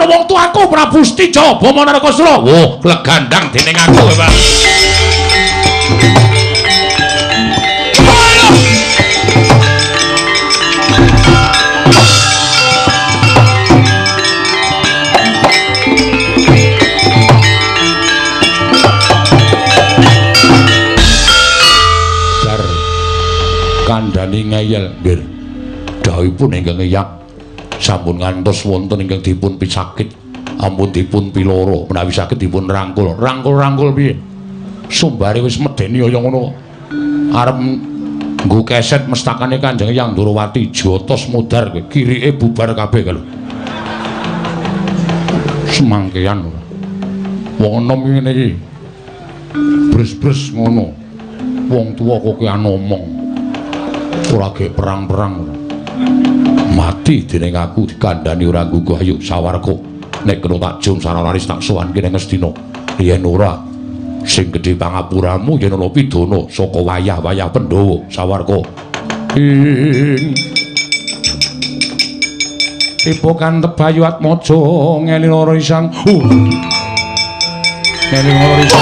karo wong tuaku Prabu Stija Bama Narakasura. Wah, glegandang dening aku kowe, Pak. Bar kandhani ngeyel, nggih. Dawuhipun ingkang eyak sampun ngantos wonten ingkang dipun pisakit, ampun dipun piloro, menawi saged dipun rangkul. Rangkul-rangkul piye? Sumbare wis medeni kaya ngono. Arep nggo keset mestakane Kanjeng Eyang Ndorowati jotos modar kowe, kirike bubar kabeh lho. Semangkean ora. Wong enom ngene iki. Bres-bres ngono. Wong tuwa kokean omong. Ora ge perang-perang ora. Mati dening aku dikandhani ora ngguguh ayo sawarga. Nek kena tak jum saralaris tak sowanke ning Ngastina. Yen ora sing gedhe pangapuramu yen ana pidana saka wayah-wayah Pandhawa sawarga. Ing tiba kantep Bayu Atmaja ngeli lara isang. Ngeli lara isang.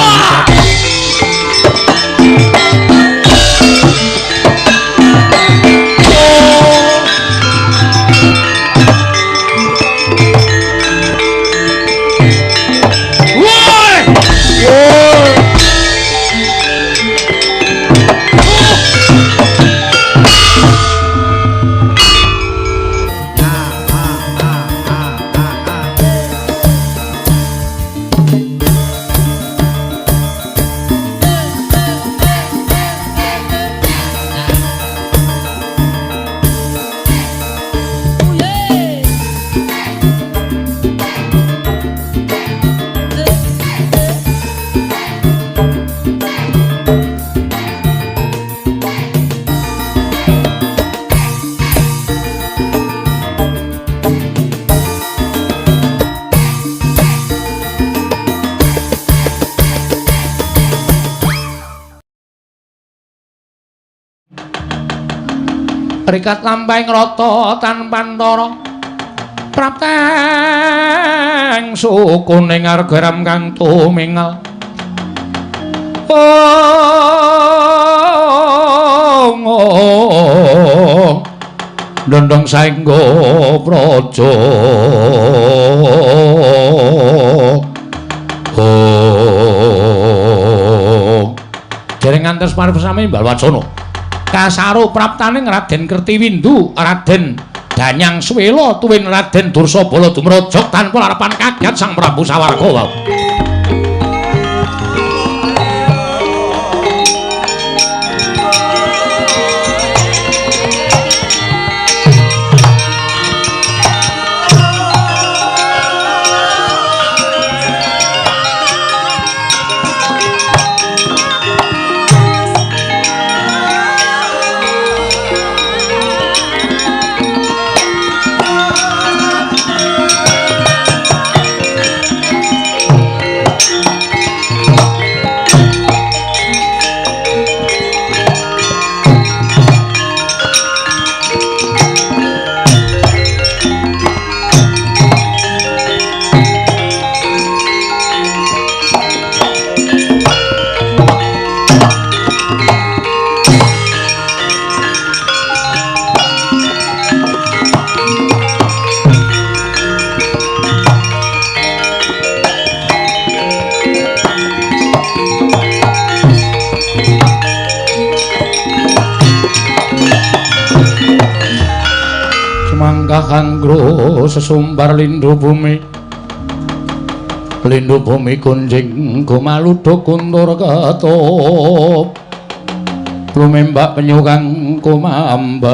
Rikat lampahing rata tanpantara prapteng sukuning argaram kang tumingal. Oh, ndondong saengga praja. Oh, dereng ngantos paripsami Balwacana. Kasaro praptaning Raden Kertiwindu, Raden Danyang Swela tuwin Raden Dursabala dumrojok tanpa larapan kaget Sang Prabu Sawarga wau. Kangro sesumbar lindu bumi, lindu bumi kunjing gumaluduk kuntur ketup lumembak penyu kang kumambang.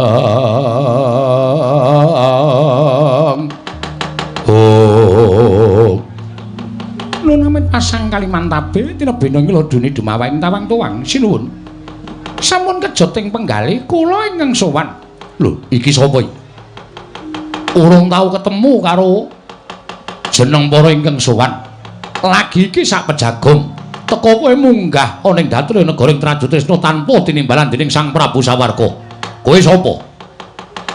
Oh, nunamen pasang Kalimantabe tinebena ngilodune dumawaing tawang tuwang sinuwun. Sampun kejot ing penggalih kula ingkang sowan. Lho, iki sapa iki? Urung tau ketemu karo jeneng para ingkang sowan. Lagi iki sak pejagong teka kowe munggah ana ing dhateng negara ing Trajutrisna tanpa tinimbalan dening Sang Prabu Sawarga. Kowe sapa?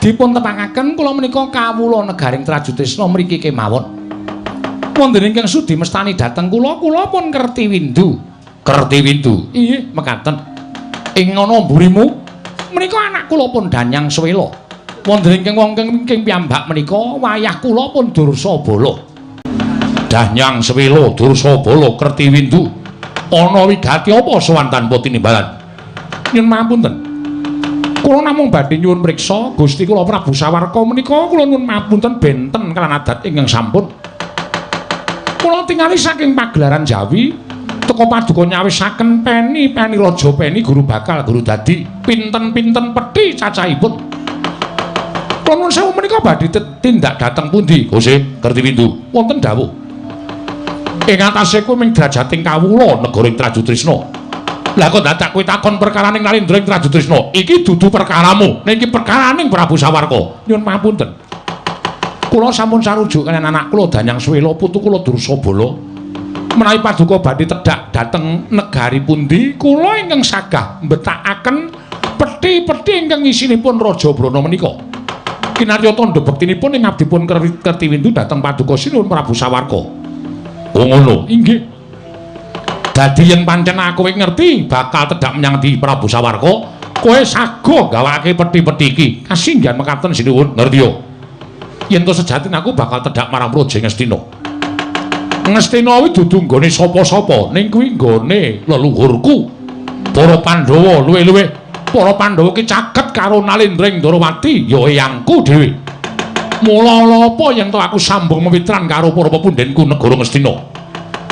Dipun tepangaken kula menika kawula negaring Trajutrisna mriki kemawon. Wonten ingkang sudi mestani dhateng kula, kula pun Kertiwindu. Kertiwindu. Inggih, mekaten. Ing ana mburimu menika anak kula pun Danyang Swela. Wonten ingkang wonten ingkang piyambak menika wayah kula pun Dursabala. Danyang Swela, Dursabala, Kertiwindu. Ana wigati apa sowan tanpa tinimbalan? Nyuwun pangapunten. Kula namung badhe nyuwun mriksa Gusti kula Prabu Sawarka menika kula nyuwun pangapunten benten kaliyan adat ingkang sampun. Kula tingali saking pagelaran Jawi teka paduka nyawisaken peni-peni raja peni guru bakal guru dadi pinten-pinten pethi cacahipun. Kula nuwun sewu menika badhe tindak dhateng pundi Gusti Kertiwindu? Wonten dawuh. Ing atase kuwi ming drajating kawula negara ing Trajutrisna. Lah kok dadak kowe takon perkaraning Nalendra ing Trajutrisna? Iki dudu perkaramu, ning iki perkaraning Prabu Sawarka. Nyuwun pangapunten. Kula sampun sarujuk kaliyan anak kula Danyang Swela putu kula Dursabala. Menawi paduka badhe tedhak dhateng negari pundi, kula ingkang sagah mbetakaken pethi-pethi ingkang isinipun Raja Brana menika. Kinarya tandha bektinipun ing abdipun Kertiwindu dhateng paduka Sinuwun Prabu Sawarka. Oh ngono, inggih. Dadi yen pancen aku wis ngerti bakal tedhak menyang di Prabu Sawarka, kowe sago gawake pethi-pethi iki. Kasinggihan mekaten sinuwun, ngerti yo. Yen to sejatine aku bakal tedhak marang Praja Ngastina. Ngastina kuwi dudu nggone sapa-sapa, ning kuwi nggone leluhurku. Para Pandhawa luwih-luwih para Pandhawa ki caket karo Nalendra ing Ndorowati, ya eyangku dhewe. Mula apa yen to aku sambung mewitran karo para pepundhenku negara Ngastina.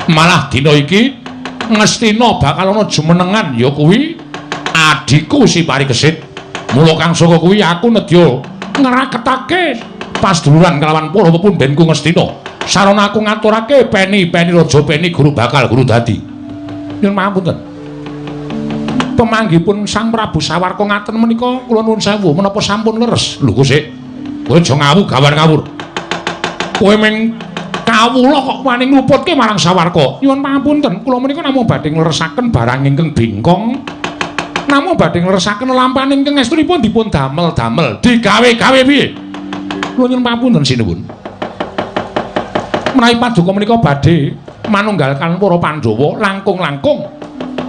Malah dina iki Ngastina bakal ana jumenengan ya kuwi adhiku si Parikesit. Mula kang saka kuwi aku nedya ngraketake pasduluran kelawan para pepundhenku Ngastina. Sarana aku ngaturake peni-peni raja peni guru bakal guru dadi. Nyuwun pangapunten. Pemanggihipun Sang Prabu Sawarka ngaten menika kula nuwun sewu menapa sampun leres. Lho kok sik. Kowe aja ngawu gawan ngawur. Kowe ming kawula kok wani ngluputke marang Sawarka. Nyuwun pangapunten, kula menika namung badhe ngleresaken barang ingkang bingkong. Namung badhe ngleresaken lampahan ingkang estunipun dipun damel-damel. Digawe-gawe piye? Kula nyuwun pangapunten sinuwun. Menawi paduka menika badhe manunggal kaliyan para Pandhawa langkung-langkung.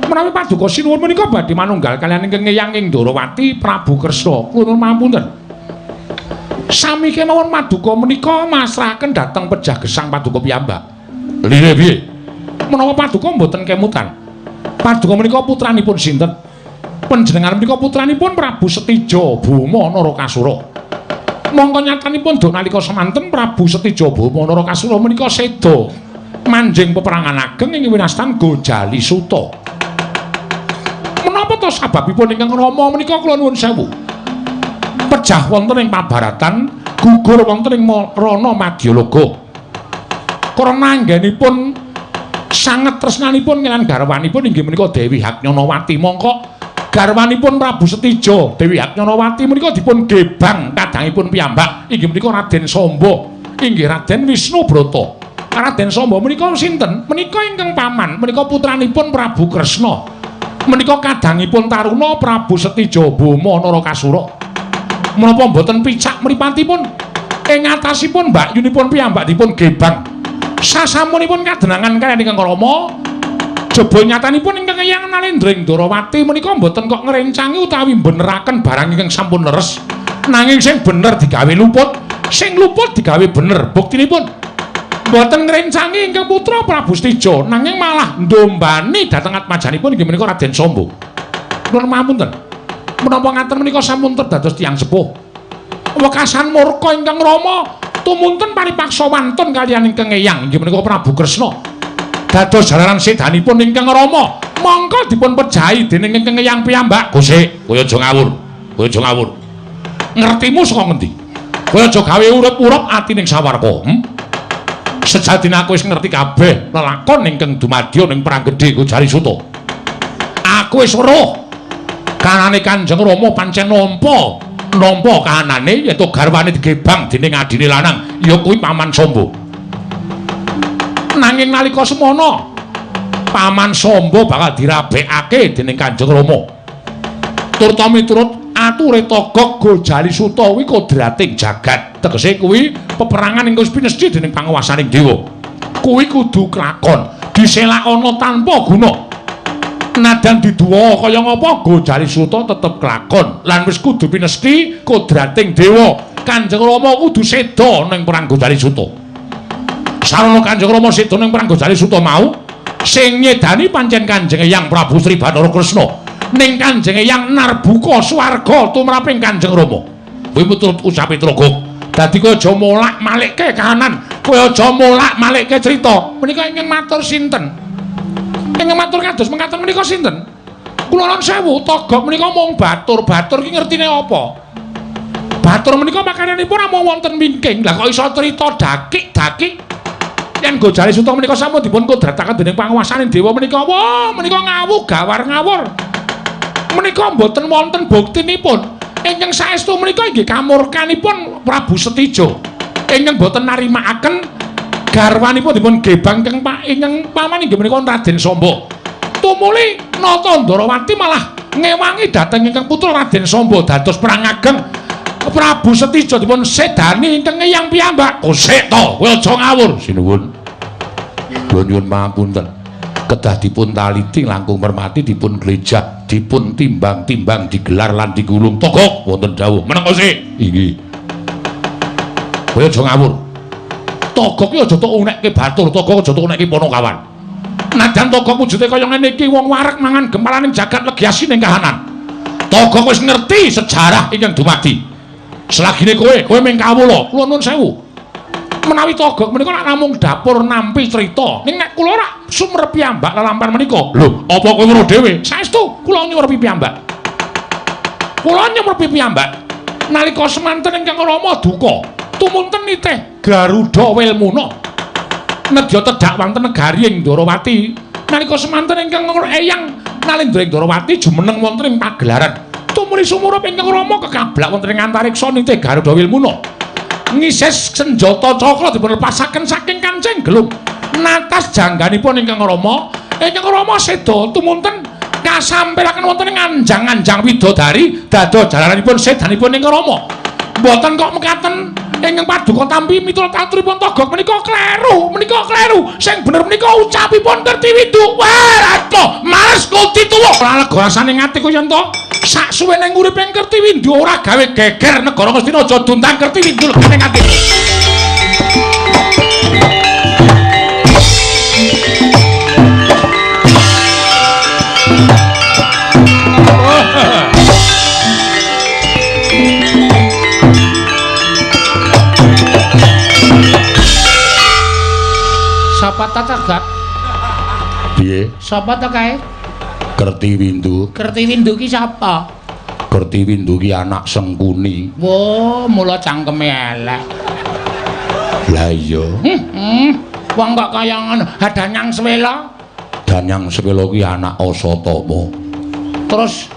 Menawi paduka sinuwun menika badhe manunggal kaliyan ingkang Eyang ing Ndorowati Prabu Kresna. Kula nyuwun pangapunten. Sami kemawon paduka menika masrahaken dhateng pejah gesang paduka piyambak. Lire piye? Menawa paduka mboten kemutan. Paduka menika putranipun sinten? Panjenengan menika putranipun Prabu Setija Bhuma Narakasura. Mongko nyatanipun duk nalika semanten Prabu Setija Bhuma Narakasura menika seda manjing peperangan ageng ing winastan Gojali Suta. Menapa to sababipun ingkang rama menika kula nuwun sewu? Pejah wonten ing pabaratan, gugur wonten ing rana Madyalaga. Karena anggenipun sanget tresnanipun kaliyan garwanipun inggih menika Dewi Haknyanawati. Mongko garwanipun Prabu Setija, Dewi Haknyanawati menika dipun gebang kadangipun piyambak inggih menika Raden Samba, inggih Raden Wisnubrata. Raden Samba menika sinten? Menika ingkang paman, menika putranipun Prabu Kresna. Menika kadangipun taruna Prabu Setija Bhuma Narakasura. Menapa mboten picak mripatipun ing atasipun mbakyunipun piyambak dipun gebang. Sasampunipun kadenangan kaliyan ingkang Rama, jebul nyatanipun ingkang Eyang Nalendra ing Ndorowati menika mboten kok ngrencangi utawi beneraken barang ingkang sampun leres. Nanging sing bener digawe luput, sing luput digawe bener. Buktinipun mboten ngrencangi ingkang putra Prabu Setija, nanging malah ndombani dhateng atmajanipun inggih menika Raden Samba. Nuwun pangapunten. Menapa ngaten menika sampun terdados tiyang sepuh. Wekasan murka ingkang Rama tumunten paripaksa wantun kaliyan ingkang Eyang inggih menika Prabu Kresna. Dados jalaran sedanipun ingkang Rama mongko dipun pejahi dening ingkang Eyang piyambak. Gusik, kowe aja ngawur. Kowe aja ngawur. Ngertimu saka ngendi? Kowe aja gawe urip-urip atining Sawarka. Sejatine aku wis ngerti kabeh lelakon ingkang dumadya ning perang gedhe Gojali Suta. Aku wis weruh kanane Kanjeng Rama pancen nampa kahanane yen to garwane digebang dening adine lanang ya kuwi Paman Samba. Nanging nalika semono Paman Samba bakal dirabekake dening Kanjeng Rama. Turta miturut ature Togog Gojali Suta kuwi kodrating jagat. Tegese kuwi peperangan ingkang wis pinesthi dening panguwasaning dewa. Kuwi kudu klakon, diselakana tanpa guna. Nadan diduwa kaya ngapa Gojali Suta tetep klakon lan wis kudu pinesti kodrating dewa. Kanjeng Rama kudu seda ning perang Gojali Suta. Sarana Kanjeng Rama seda ning perang Gojali Suta mau sing nyedani pancen Kanjeng Eyang Prabu Sri Bathara Kresna. Ning Kanjeng Eyang narbuka swarga tumraping Kanjeng Rama. Kuwi miturut ucape Tlogo. Dadi kowe aja molak-malikke kahanan, kowe aja molak-malikke crita. Menika ingkang matur sinten? Ingkang matur kados mekaten menika sinten? Kula nuwun sewu, Togok menika mung batur-batur ki ngertine apa? Batur menika makananipun namung wonten wingking. Lah kok iso crita dakik-dakik? Yen Gojali Suta menika sampun dipun kodrataken dening panguwasaning dewa menika, wah menika ngawu gawar ngawur. Menika mboten wonten buktinipun. Ingkang saestu menika inggih kamurkanipun Prabu Setija. Ingkang boten narimakaken garwanipun dipun gebang keng Pak ingkang paman inggih menika Raden Samba. Tumuli Nata Ndorowati malah ngewangi dhateng ingkang putra Raden Samba dados perang ageng. Prabu Setija dipun sedani ingkang Eyang piyambak. Kosek to, kowe aja ngawur. Sinuwun. Kula nyuwun pangapunten. Kedah dipun taliti langkung mermati dipun glejah, dipun timbang-timbang digelar lan digulung. Togok wonten dawuh. Meneng kosek. Inggih. Kowe aja ngawur. Togok ki aja tok unekke batur, togok aja tok unekke Ponokawan. Najan togok wujude kaya ngene iki wong wareg mangan gempalaning jagat legi asining kahanan. Togok wis ngerti sejarah ingkang dumadi. Selagine kowe, kowe mung kawula. Kula nuwun sewu. Menawi Togok menika rak namung dapur nampi crita. Ning nek kula rak sumrep piyambak lelampahan menika. Lho, apa kowe weruh dhewe? Saestu kula nyumrepi piyambak. Kula nyumrepi piyambak nalika semanten ingkang Rama duka. Tumunten nitih Garuda Welmuna. Nedya tedhak wonten negari ing Ndorowati. Nalika semanten ingkang Eyang Nalendra ing Ndorowati jumeneng wonten ing pagelaran. Tumuli sumurup ingkang Rama kekablak wonten ing antariksa nitih Garuda Wilmuna. Ngises senjata cakra dipun lepasaken saking kancing gelung. Natas jangganipun ingkang Rama, ingkang Rama seda tumunten kasampelaken wonten ing anjang-anjang widodari dado jalaranipun sedanipun ingkang Rama. Mboten kok mekaten ingkang paduka tampi miturut aturipun Togok menika kleru, menika kleru. Sing bener menika ucapipun Kertiwindu. Wah, apa males kuti tuwa. Ora lega rasane atiku yen to sak suwene uripe Kertiwindu ora gawe geger negara Ngastina aja duntang Kertiwindu legane ati. Sapa ta Cagak? Piye? Sapa ta kae? Kertiwindu. Kertiwindu ki sapa? Kertiwindu ki anak Sengkuni. Wo, mula cangkeme elek. Lah iya. Wong kok kaya ngono, ha Danyang Swela? Danyang Swela ki anak Asatama. Terus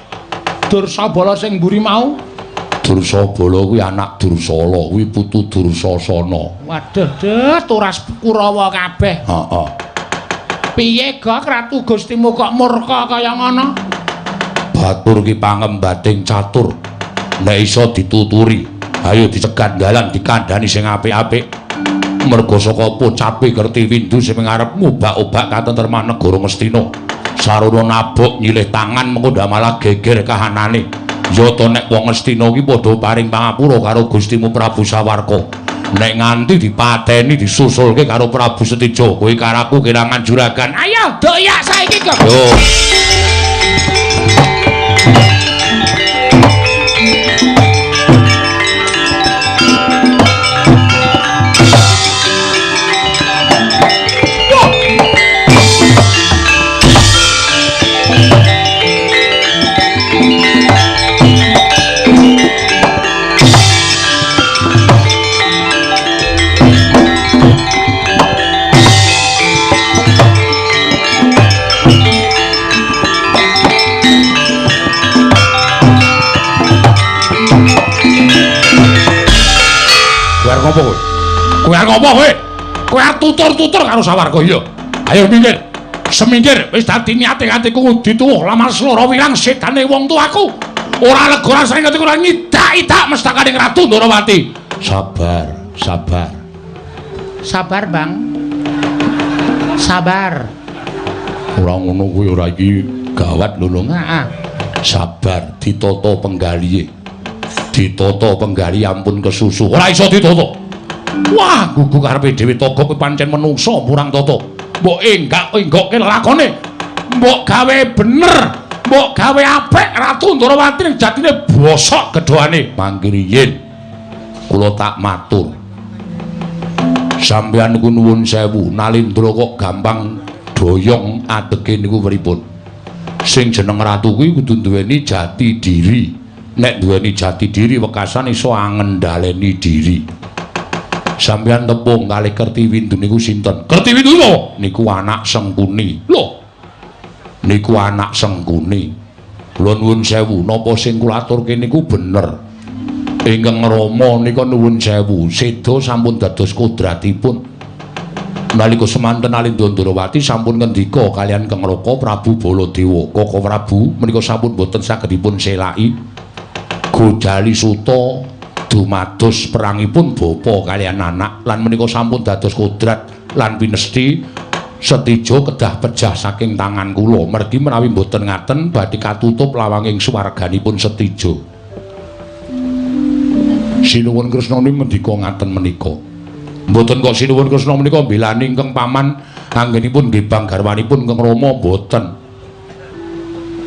Dursabala sing mburi mau? Dursabala kuwi anak Dursala, kuwi putu Dursasana. Waduh, duh, turas Kurawa kabeh. Heeh. Piye gok Ratu Gustimu kok murka kaya ngono? Batur ki pangembating catur. Nek iso dituturi, ayo dicegat dalan dikandhani sing apik-apik. Merga saka pocape Kertiwindu sing ngarep mubak-ubak katentreman negara Ngastina. Sarana nabuk nyilih tangan mengko ndak malah geger kahanane. Ya to nek wong Ngastina ki padha paring pangapura karo Gustimu Prabu Sawarka. Nek nganti dipateni disusulke karo Prabu Setija, kowe karaku kelangan juragan. Ayo doyak saiki kok. Yo. Ngopo kowe? Kowe arep ngopo kowe? Kowe arep tutur-tutur karo sawarga iya. Ayo minggir. Semingkir wis dadi niate atiku dituwuh lamar sloro wirang sedane wong tuaku. Ora lega rasane atiku ora ngidak-idak mestakane Ratu Ndorowati. Sabar, sabar. Sabar, Bang. Sabar. Ora ngono kuwi ora iki gawat lho lho. Heeh. Sabar ditata penggalihe. Ditata penggali ampun kesusu. Ora iso ditata. Wah, gugu karepe dhewe Togok kuwi pancen menungsa murang tata. Mbok enggak-enggokke lelakone. Mbok gawe bener, mbok gawe apik Ratu Ndorowati ning jatine bosok gedhoane. Mangke riyin kula tak matur. Sampeyan niku nuwun sewu, Nalindra kok gampang doyong adege niku pripun? Sing jeneng ratu kuwi kudu duweni jati diri. Nek duweni jati diri wekasan iso angendhaleni diri. Sampeyan tepung kalih Kertiwindu niku sinten? Kertiwindu lho, niku anak Sengkuni. Lho. Niku anak Sengkuni. Kula nuwun sewu, napa sing kula aturke niku bener? Ingkang Rama nika nuwun sewu, seda sampun dados kodratipun. Nalika semanten Nalindra Ndorowati sampun ngendika kaliyan Kang Raka Prabu Baladewa. Kaka Prabu menika sampun boten saged dipun selaki. Gojali Suta dumados perangipun bapa kaliyan anak lan menika sampun dados kodrat lan pinesti Setijo kedah pejah saking tangan kula. Mergi menawi boten ngaten badhe katutup lawanging swarganipun Setijo. Sinuwun Kresna ngendika ngaten menika. Mboten kok Sinuwun Kresna menika mbelani ingkang paman anggenipun nggih bang garwanipun Kang Rama mboten.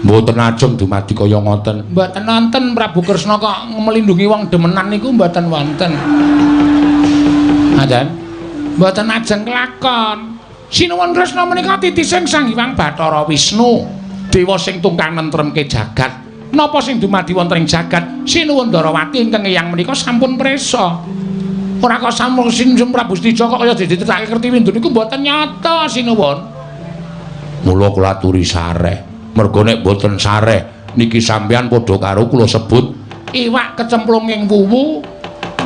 Mboten ajeng dumadi kaya ngoten. Mboten wonten Prabu Kresna kok melindungi wong demenan niku mboten wonten. Ngaten. Mboten ajeng kelakon. Sinuwun Kresna menika titising Sang Hyang Bathara Wisnu, dewa sing tungkang nentremke jagat. Napa sing dumadi wonten ing jagat? Sinuwun Ndorowati ingkang eyang menika sampun presa. Ora kok sampun Sinuwun Prabu Setijo kok kaya ditetake Kertiwindu niku mboten nyata sinuwun. Mula kula aturi sareh. Mergo nek mboten sareh niki sampeyan padha karo kula sebut iwak kecemplung ing wuwu,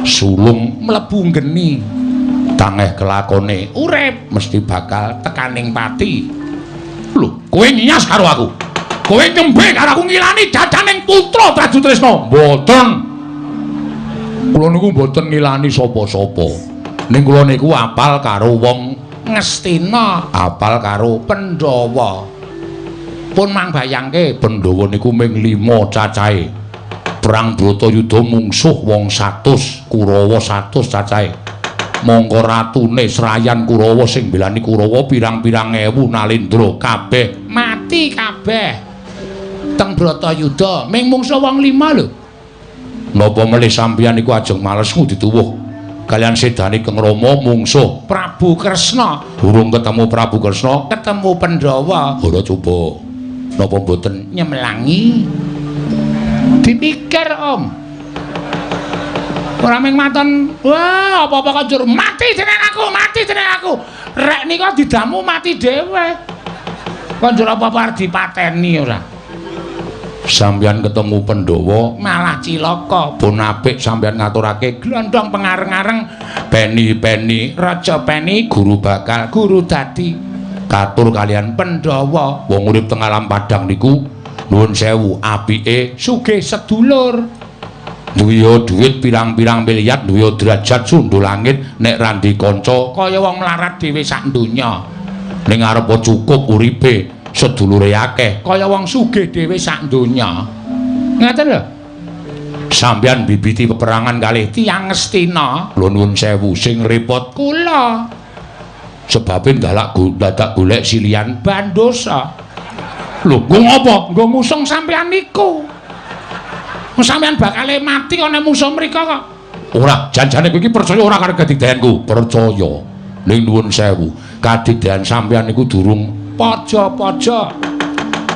sulung mlebu geni, tangeh kelakone urip mesti bakal tekaning pati. Lho, kowe nyas karo aku. Kowe nyembe karo aku ngilani dadaning putra Trajutrisna. Mboten. Kula niku mboten ngilani sapa-sapa. Ning kula niku apal karo wong Ngastina, apal karo Pandhawa. Pun mang bayangke Pandhawa niku ming 5 cacahe. Perang Bratayuda mungsuh wong 100, Kurawa 100 cacahe. Mongko ratune Srayan Kurawa sing mbelani Kurawa pirang-pirang ewu Nalindra kabeh mati kabeh. Teng Bratayuda ming mungsuh wong 5 lho. Napa melih sampeyan niku ajeng males dituwuh kaliyan sedane Kang Rama mungsuh Prabu Kresna. Durung ketemu Prabu Kresna, ketemu Pandhawa. Ora coba. Napa mboten nyemelangi? Dipikir, Om. Ora ming maton, wah apa-apa kok njur mati jeneng aku, mati jeneng aku. Rek nika didamu mati dhewe. Kok njur apa-apa arep dipateni ora? Sampeyan ketemu Pandhawa malah cilaka. Pun apik sampeyan ngaturake glondong pengareng-areng peni-peni raja peni guru bakal guru dadi katur kaliyan Pandhawa. Wong urip teng alam padang niku nuwun sewu apike sugih sedulur, duwe dhuwit pirang-pirang miliar, duwe derajat sundul langit, nek ra ndek kanca kaya wong mlarat dhewe sak donya. Ning arep cukup uripe sedulure akeh kaya wong sugih dhewe sak donya. Ngaten lho. Sampeyan bibiti peperangan kalih tiyang Ngastina. Lho nuwun sewu sing repot kula. Sebabe dadak golek silian bandosa. Lho, nggo ngopo? Nggo ngusung sampeyan niku. Sampeyan bakale mati kok nek musuh mriko kok. Ora, janjane kowe iki percaya ora karo kadigdayanku? Percaya. Ning nuwun sewu, kadigdayan sampeyan niku durung paja-paja.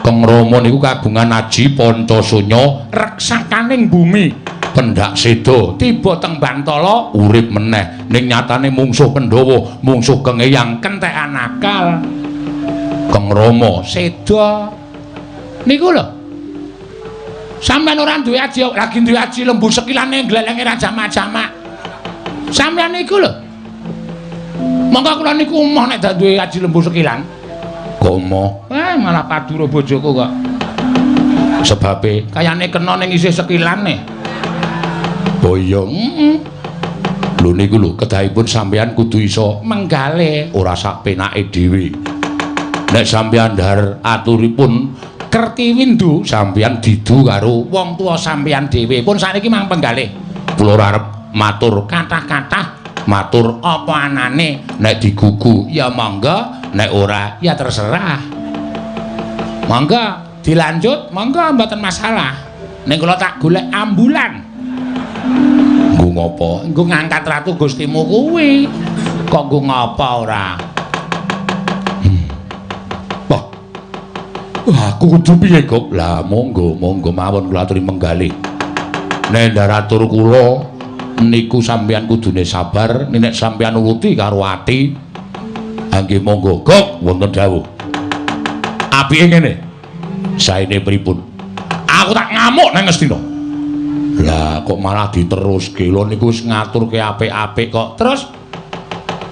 Kang Rama niku kagungan aji Pancasunya reksakaning bumi, pendak seda tiba teng Bantala urip meneh. Ning nyatane mungsuh Pandhawa, mungsuh Kang Eyang kentekan akal. Kang Rama seda niku lho. Sampeyan ora duwe aji, lagi duwe aji lembu sekilane glelenge ra jamak-jamak. Sampeyan niku lho. Monggo kula niku emoh nek duwe aji lembu sekilan. Kok emoh? Malah paduro bojoku kok. Sebabe kayane kena ning isih sekilane. Oh iya. Heeh. Lho niku lho kedahipun sampeyan kudu iso menggalih ora sak penake dhewe. Nek sampeyan ndhar aturipun Kertiwindu sampeyan didu karo wong tuwa sampeyan dhewe. Pun sakniki mang penggalih. Kula ora arep matur kathah-kathah, matur apa anane. Nek digugu ya monggo, nek ora ya terserah. Monggo dilanjut, monggo mboten masalah. Ning kula tak golek ambulan. Nggo ngopo? Nggo ngangkat ratu Gustimu kuwi. Kok nggo ngopo ora? Wah. Wah, aku kudu piye, Gop? Lah monggo, monggo mawon kula aturi menggalih. Nek ndaratur kula niku sampeyan kudune sabar, nek sampeyan nuruti karo ati. Nggih monggo, Gop, wonten dawuh. Apike ngene. Saene pripun? Aku tak ngamuk nang Ngastina. Lah kok malah diteruske? Lho niku wis ngaturke apik-apik kok. Terus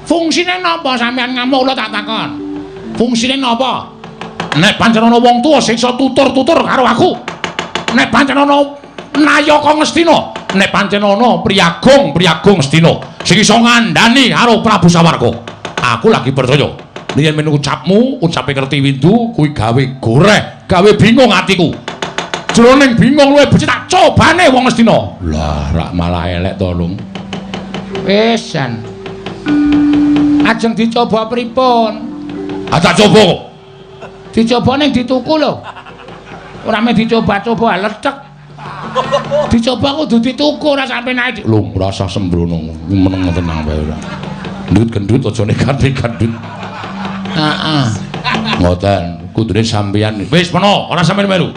fungsine napa sampeyan ngamuk kula tak takon? Fungsine napa? Nek pancen ana wong tuwa sing iso tutur-tutur karo aku. Nek pancen ana nayaka Ngastina, nek pancen ana priyagung Ngastina sing iso ngandhani karo Prabu Sawarga. Aku lagi percaya. Yen men ucapmu, ucape Kertiwindu kuwi gawe goreh, gawe bingung atiku. Jroning bingung luwih becik tak cobane wong Ngastina. Lah rak malah elek to, Lung. Wis jan. Ajeng dicoba pripun? Ah tak coba kok. Dicoba ning dituku lho. Ora meh dicoba-coba lecek. Dicoba kudu dituku ora sampe naik. Lho, ora usah sembrono, meneng tenang wae ora. Ndut gendut aja nekat-nekat. Heeh. Ngoten, kudune sampeyan wis meno, ora sampeyan melu.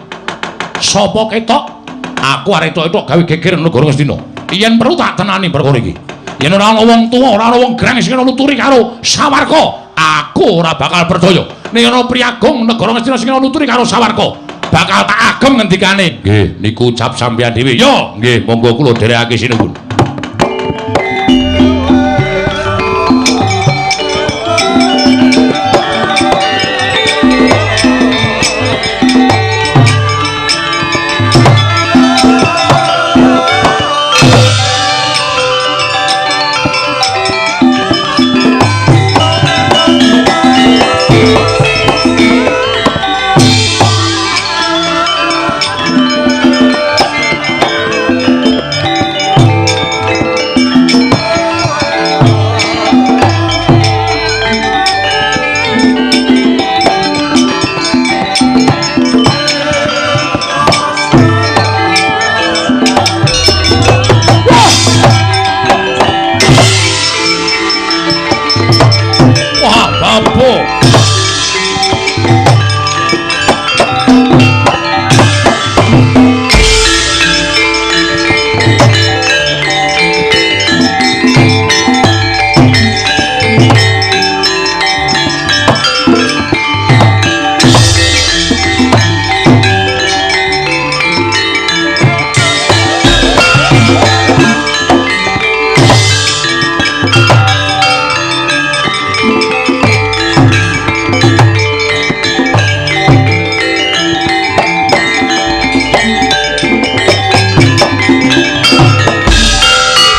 Sapa ketok? Aku arep etok-etok gawe geger negara Ngastina. Yen perlu tak tenani perkara iki. Yen ora ana wong tuwa, ora ana wong gerang sing nuturi karo Sawarga, aku ora bakal percaya. Nek ana priyagung negara Ngastina sing nuturi karo Sawarga, bakal tak agem ngendikane. Nggih, niku ucap sampeyan dhewe. Yo, nggih, monggo kula dherekake sinuwun.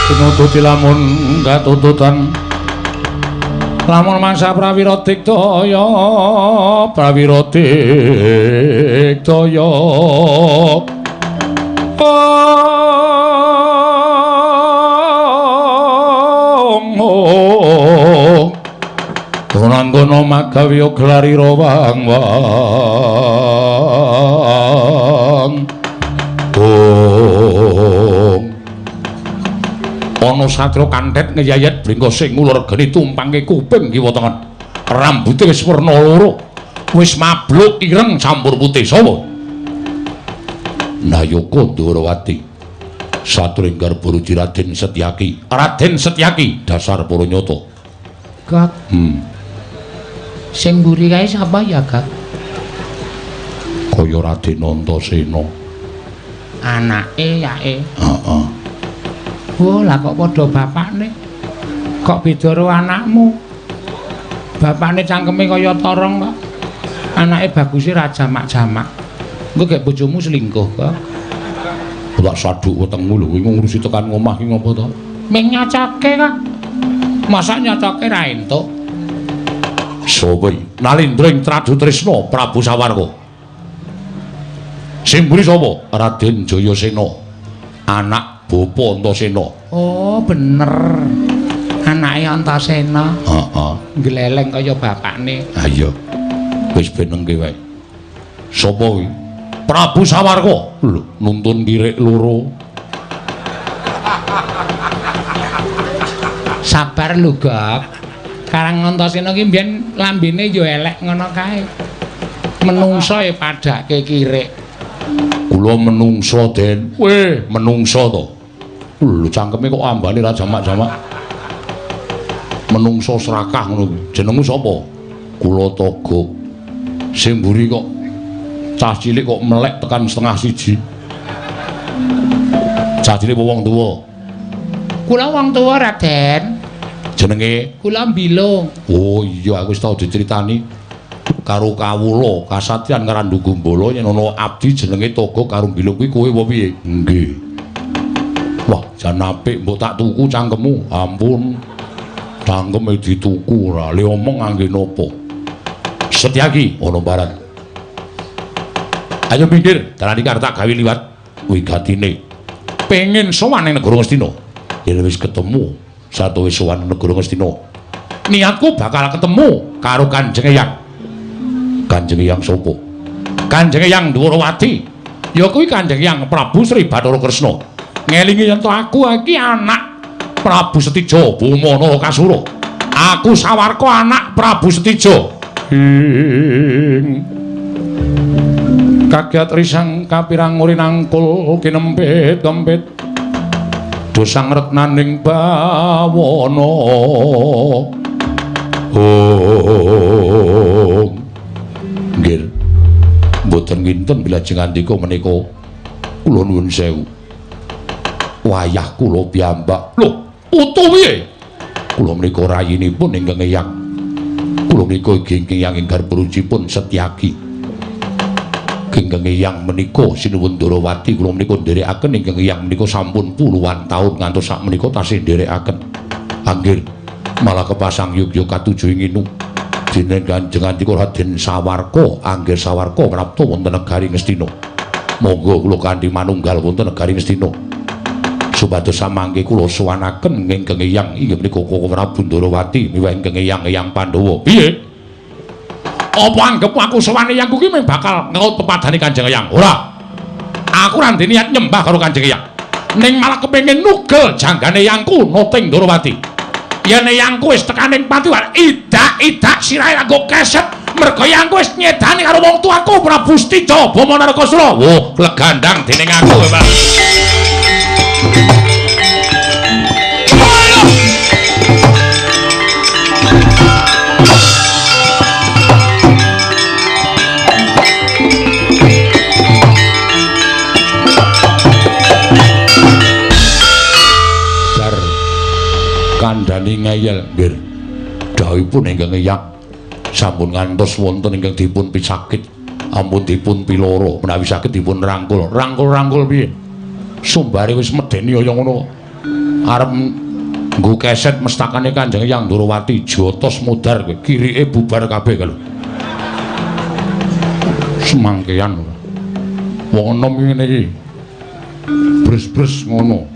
Tinututi lamun katututan lamun mangsa prawira diktaya prawira diktaya ong Tunanggono magawe glarira wang wang ong ana satria kantet ngeyayat bringkose ngulur geni tumpangke kuping kiwa tengen. Rambute wis werna loro, wis mabluk ireng campur putih. Sapa? Nayaka Ndorowati. Satria garba ruji Raden Setyaki. Raden Setyaki dasar para nyata. Gak. Sing mburi kae sapa ya, Gak? Kaya Raden Antasena. Anake yake. Heeh. Oh, lah kok padha bapakne? Kok beda karo anakmu? Bapakne cangkeme kaya torong kok. Anake baguse ra jamak-jamak. Engko gek bojomu selingkuh kok. Tak saduk wetengmu lho, kowe ngurusi tekan ngomah ki ngopo to? Ming nyocake kok. Mosok nyocake ra entuk. Sapa iki? Nalindra ing Tradutresna Prabu Sawarka. Sing mburi sapa? Raden Jayasena. Anak Bapa Antasena. Oh, bener. Anake Antasena. Heeh. Gleleng kaya bapakne. Ha iya. Wis benengke wae. Sapa kuwi? Prabu Sawarka. Lho, nuntun kirik loro. Sabar lho, Gok. Karang Antasena ki mbiyen lambene ya elek ngono kae. Menungso e padhake kirik. Kula menungso, Den. Weh, menungso to. Lho, cangkeme kok ambane ra jamak-jamak. Menungso serakah ngono kuwi. Jenengmu sapa? Kula Togok. Sing mburi kok cah cilik kok melek tekan 12:30. Cah cilik apa wong tuwa? Kula wong tuwa, Raden. Jenenge? Kula Mbilung. Oh iya, aku wis tau diceritani karo kawula kasatriyan Karandu Gumbala yen ana abdi jenenge Togok karo Mbilung kuwi kowe apa piye? Nggih. Wah, jan apik mbok tak tuku cangkemmu. Ampun. Cangkeme dituku ora. Le omong ngangge napa? Setyaki ana barat. Ayo minggir, dalan iki arep tak gawe liwat wigatine. Pengen sowan ning negara Ngastina. Yen wis ketemu satuwis sowan negara Ngastina. Niatku bakal ketemu karo Kanjeng Eyang. Kanjeng Eyang sapa? Kanjeng Eyang Dwarawati. Ya kuwi Kanjeng Eyang Prabu Sri Bathara Kresna. Ngelingi yen to aku iki anak Prabu Setija Boma Narakasura. Aku Sawarka anak Prabu Setija. Ing kaget risang kapirang uri nangkul kinempit-kempit. Dosang retnaning bawana. Oh. Nggih. Mboten nginten bilajeng andika menika kula nuwun sewu. Wayah kula piyambak. Lho, utuh piye? Kula menika rayinipun ingkang Eyang. Kula menika ingkang Eyang ing garba rucipun Setyaki. Ingkang Eyang menika sinuwun Ndorowati kula menika nderekaken ingkang Eyang menika sampun puluhan taun ngantos sak menika tasih nderekaken. Anggir malah kepasang yogya katuju ing inu. Dene Kanjeng Andika Raden Sawarka, anggir Sawarka prapta wonten negari Ngastina. Monggo kula kanthi manunggal wonten negari Ngastina. Supados samangke kula sowanaken ingkang Eyang inggih menika Koko Prabu Ndorowati miwah ingkang Eyang Eyang Pandhawa. Piye? Apa anggepmu aku sowan Eyangku ki mung bakal ngeut pepadane Kanjeng Eyang? Ora. Aku ora ndek niat nyembah karo Kanjeng Eyang. Ning malah kepengin nugel janggane Eyangku Noting Ndorowati. Yen Eyangku wis tekaning pati idak-idak sirahe nganggo keset merga Eyangku wis nyedani karo wong tuaku Prabu Setija Boma Narakasura. Wah, legandang dening aku, Pak. Kandhani ngeyel nggih. Dawuhipun ingkang Eyang sampun ngantos wonten ingkang dipun pisakit, ampun dipun piloro, menawi saged dipun rangkul. Rangkul-rangkul piye? Sumbare wis medeni kaya ngono. Arep nggo keset mestakane Kanjeng Eyang Ndorowati jotos modar kowe, kirike bubar kabeh lho. Semangkean. Wong enom ngene iki. Bres-bres ngono.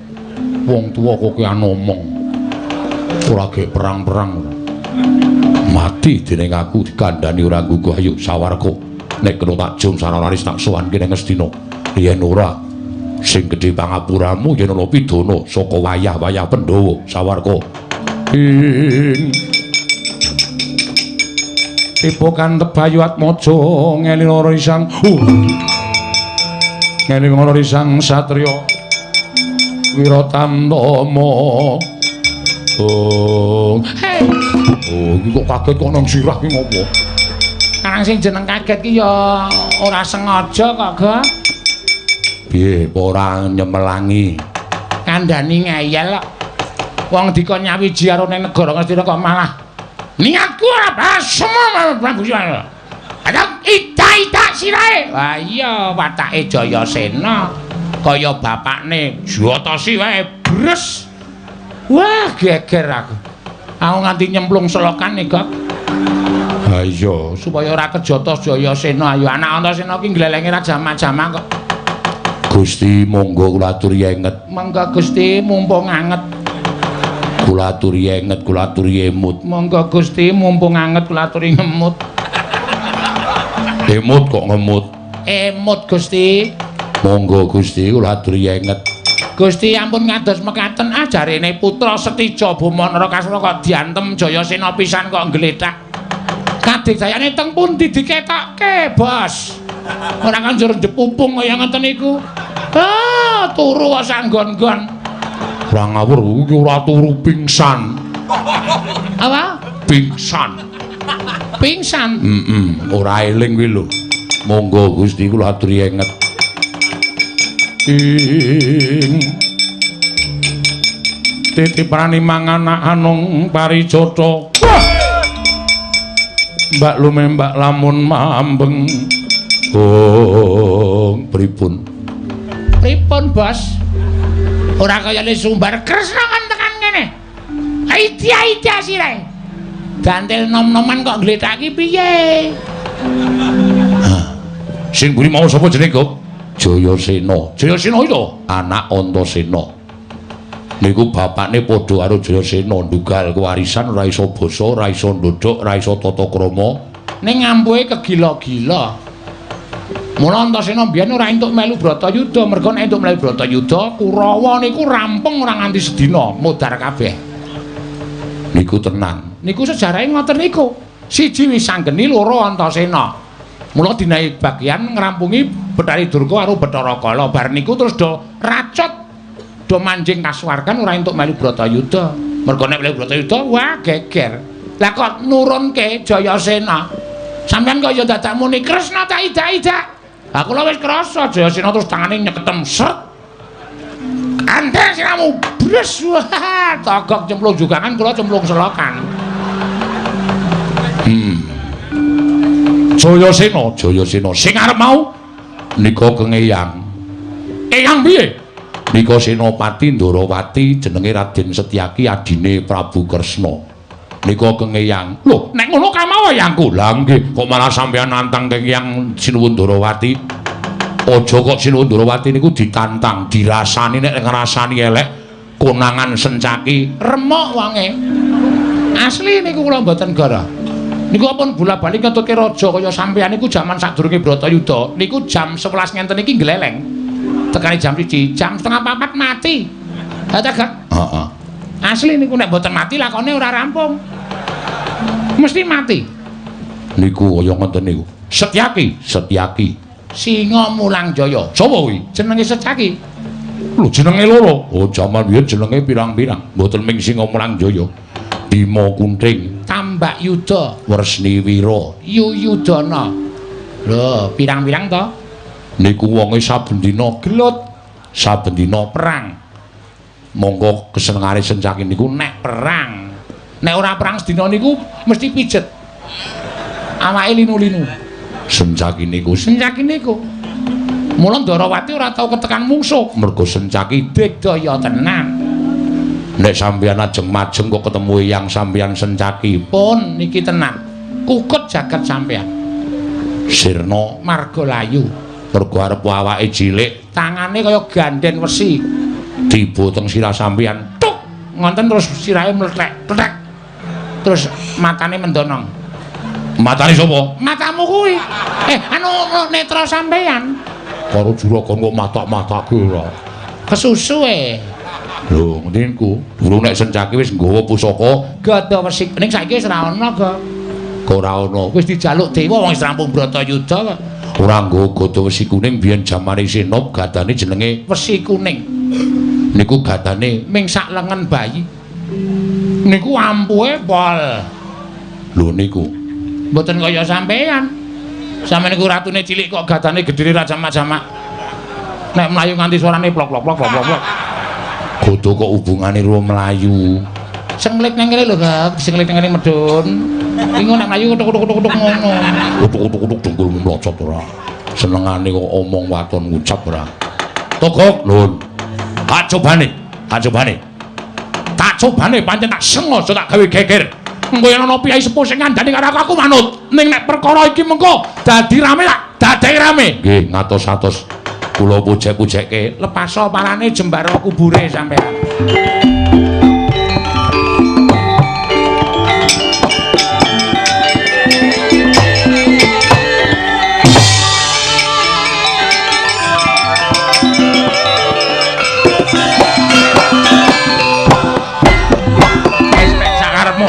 Wong tuwa kokean omong. Ora ge perang-perang. Mati dening aku dikandhani ora ngguguh. Ayo Sawarka, nek kena tak jum saralaris tak sowanke ning Ngastina. Yen ora sing gedhe pangapuramu yen ana pidana saka wayah-wayah Pandhawa. Sawarka. Ing tiba kantep Bayu Atmaja ngelingara isang. Ngelingara isang satriya Wiratantama. Oh, hey. Oh, iki kok kaget kok nang sirah ki ngopo? Karang sing jeneng kaget ki ya ora sengaja kok, Gok. Piye, apa ora nyemelangi? Kandhani ngeyel kok. Wong dikon nyawiji karo ning negara Ngastina kok malah niatku ora basem Prabu Siwa. Kadang idak-idak sirahe. Wah iya, watake Jayasena kaya bapakne jotosi wae bres. Wah, geger aku. Aku nganti nyemplung selokan nih, Gok. Ha iya, supaya ora kejata Jayasena. Ayo anak Antasena ki nglelenge ra jamak-jamak kok. Gusti monggo kula aturi enget. Monggo Gusti mumpung anget. Kula aturi enget, kula aturi emut. Monggo Gusti mumpung anget kula aturi ngemut. Emut kok ngemut? Emut Gusti. Monggo Gusti kula aturi enget. Gusti ampun ngados mekaten ajarene putra Setija Boma Narakasura kok diantem Jayasena pisan kok nggletak. Kadikdayane teng pundi diketokke, Bos? Ora kanjur ndepupung kaya ngoten niku. Ah, turu kok sanggon-gon. Ora ngawur iki ora turu pingsan. Apa? Pingsan. Pingsan? Heeh, ora eling kuwi lho. Monggo Gusti kula aturi enget. Ing titiprani mangan anung parijata. Mbak lume mbak lamun mambeng. Oh, pripun? Pripun, Bos? Ora kaya le sumbar Kresna kan tekan kene. Aidia-aidia sirahe. Dantil nom-noman kok ngglethaki piye? Sing mburi mau sapa jenenge, Gop? Jayasena. Jayasena itu anak Antasena. Niku bapakne padha karo Jayasena, ndugal kewarisan ora iso basa, ora iso ndodhok, ora iso tata krama. Ning ampuhe kegila-gila. Mula Antasena mbiyen ora entuk melu Bratayuda, merga nek entuk melu Bratayuda, Kurawa niku rampung ora nganti sedina, modar kabeh. Niku tenan. Niku sejarahe ngoten niku. Siji Wisanggeni, loro Antasena. Mula dinahi bagian ngrampungi Bathari Durga karo Bathara Kala. Bar niku terus do racot, do manjing kasuwargan ora entuk melu Bratayuda. Merga nek melu Bratayuda, wah geger. Lah kok nurunke Jayasena. Sampeyan kaya dadak muni Kresna tak idak-idak. Lah kula wis krasa Jayasena terus tangane nyeketem sret. Andhek siramu bres wah togok cemplung jugangan kula cemplung selokan. Jayasena, Jayasena sing arep mau nika kengeyang. Eyang piye? Nika Senopati Ndorowati jenenge Raden Setyaki adine Prabu Kresna. Nika kengeyang. Lho, nek ngono kamawa yangku. Lah nggih, kok malah sampeyan nantang kengeyang Sinuwun Ndorowati? Aja kok Sinuwun Ndorowati niku ditantang, dirasani nek ngrasani elek konangan Sencaki remuk wonge. Asli niku kula mboten gara. Niku ampun bola-bali ngetutke raja kaya sampeyan niku jaman sadurunge Bratayuda. Niku jam 11 ngenten iki ngleleng. Tekane jam 1, jam 3:30 mati. Ha ta, Gak? Heeh. Asli niku nek mboten mati lakone ora rampung. Mesti mati. Niku kaya ngoten niku. Setyaki, Setyaki. Singa Mulang Jaya. Sapa kuwi? Jenenge Setyaki. Lho jenenge loro. Oh jaman biyen jenenge pirang-pirang. Mboten ming Singa Mulang Jaya. Bima Kunting, Tambak Yuda, Wresniwira, Yuyudana. Lho, pirang-pirang to? Niku wonge saben dina gelut, saben dina perang. Monggo kesenengane Sencaki niku nek perang. Nek ora perang sedina niku mesti pijet. Awake linu-linu. Sencaki niku, Sencaki niku. Mula Ndorowati ora tau ketekan mungsuh, mergo Sencaki digdaya tenan. Nek sampeyan ajeng majeng kok ketemu eyang sampeyan Sencaki, pun niki tenan. Kukut jagat sampeyan. Sirna marga layu. Mergo arep awake cilik, tangane kaya ganden wesi. Tiba teng sirah sampeyan, tuk ngonten terus sirahe mlethek, plethek. Terus matane mendonong. Matane sapa? Matamu kuwi. Anu netra sampeyan. Karo juragan kok matak-matake ora. Kesusu e. Lho, ngene durung nek Sencaki wis nggawa pusaka gada wesi. Ning saiki wis ora ana kok. Kok ora ana? Wis dijaluk dewa wong wis rampung Bratayuda kok. Ora nggawa gada wesi kuning biyen jamane Sinop gadane jenenge wesi kuning. Niku gadane ming sak lengen bayi. Niku ampuhe pol. Lho niku mboten kaya sampeyan. Sampeyan niku ratune cilik kok gadane gedene ra jamak-jamak. Nek mlayu nganti suarane plok plok plok plok plok. Gada kok hubungane karo mlayu. Senglit nang kene lho, Gak. Senglit nang kene medhun. Iki nek mlayu kutuk-kutuk-kutuk ngono. Kutuk-kutuk dengkulmu mlocot ora. Senengane kok omong waton ngucap ora. Togok, nuwun. Hak cobane, hak cobane. Tak cobane pancen tak sengaja tak gawe geger. Engko yen ana piyai sepuh sing ngandani karo aku, aku manut. Ning nek perkara iki mengko dadi rame tak dadeki rame. Nggih, ngatos-atos. Kula pujek-pujeke lepaso parane jembara kubure sampean. Wis mek sakarepmu.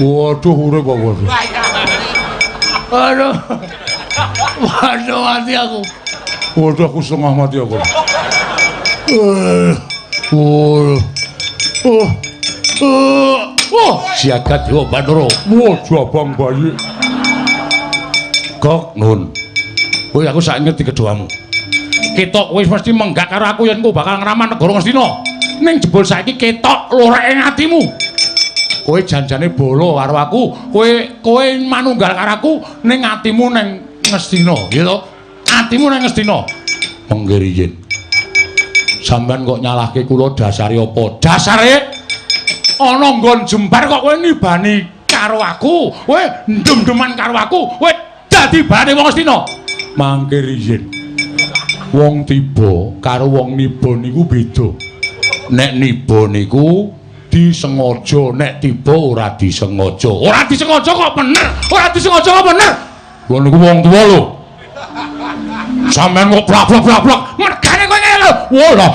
Waduh, urip kok waduh. Aduh. Waduh mati aku. Waduh aku setengah mati aku. Oh. Oh, siaga Dewa Bathara. Wah, jabang bayi. Gok nun. Kowe aku sak ngerti keduamu. Ketok kowe mesti menggak karo aku yen kowe bakal ngraman negara Ngastina. Ning jebul saiki ketok loreke atimu. Kowe janjane bolo karo aku, kowe manunggal karo aku ning atimu ning Ngastina, ya to? Atimu ning Ngastina. Mengke riyin. Sampeyan kok nyalahke kula dasare apa? Dasare ana nggon jembar kok kowe nibani karo aku, kowe ndem-ndeman karo aku, kowe dadi bahane wong Astina. Mangke riyin. Wong tiba karo wong niba niku beda. Nek niba niku disengaja, nek tiba ora disengaja. Ora disengaja kok bener, ora disengaja kok bener. Lho niku wong tuwa lho. Sampeyan kok blak-blak-blak. Mergane kowe ngene lho. Wah lah.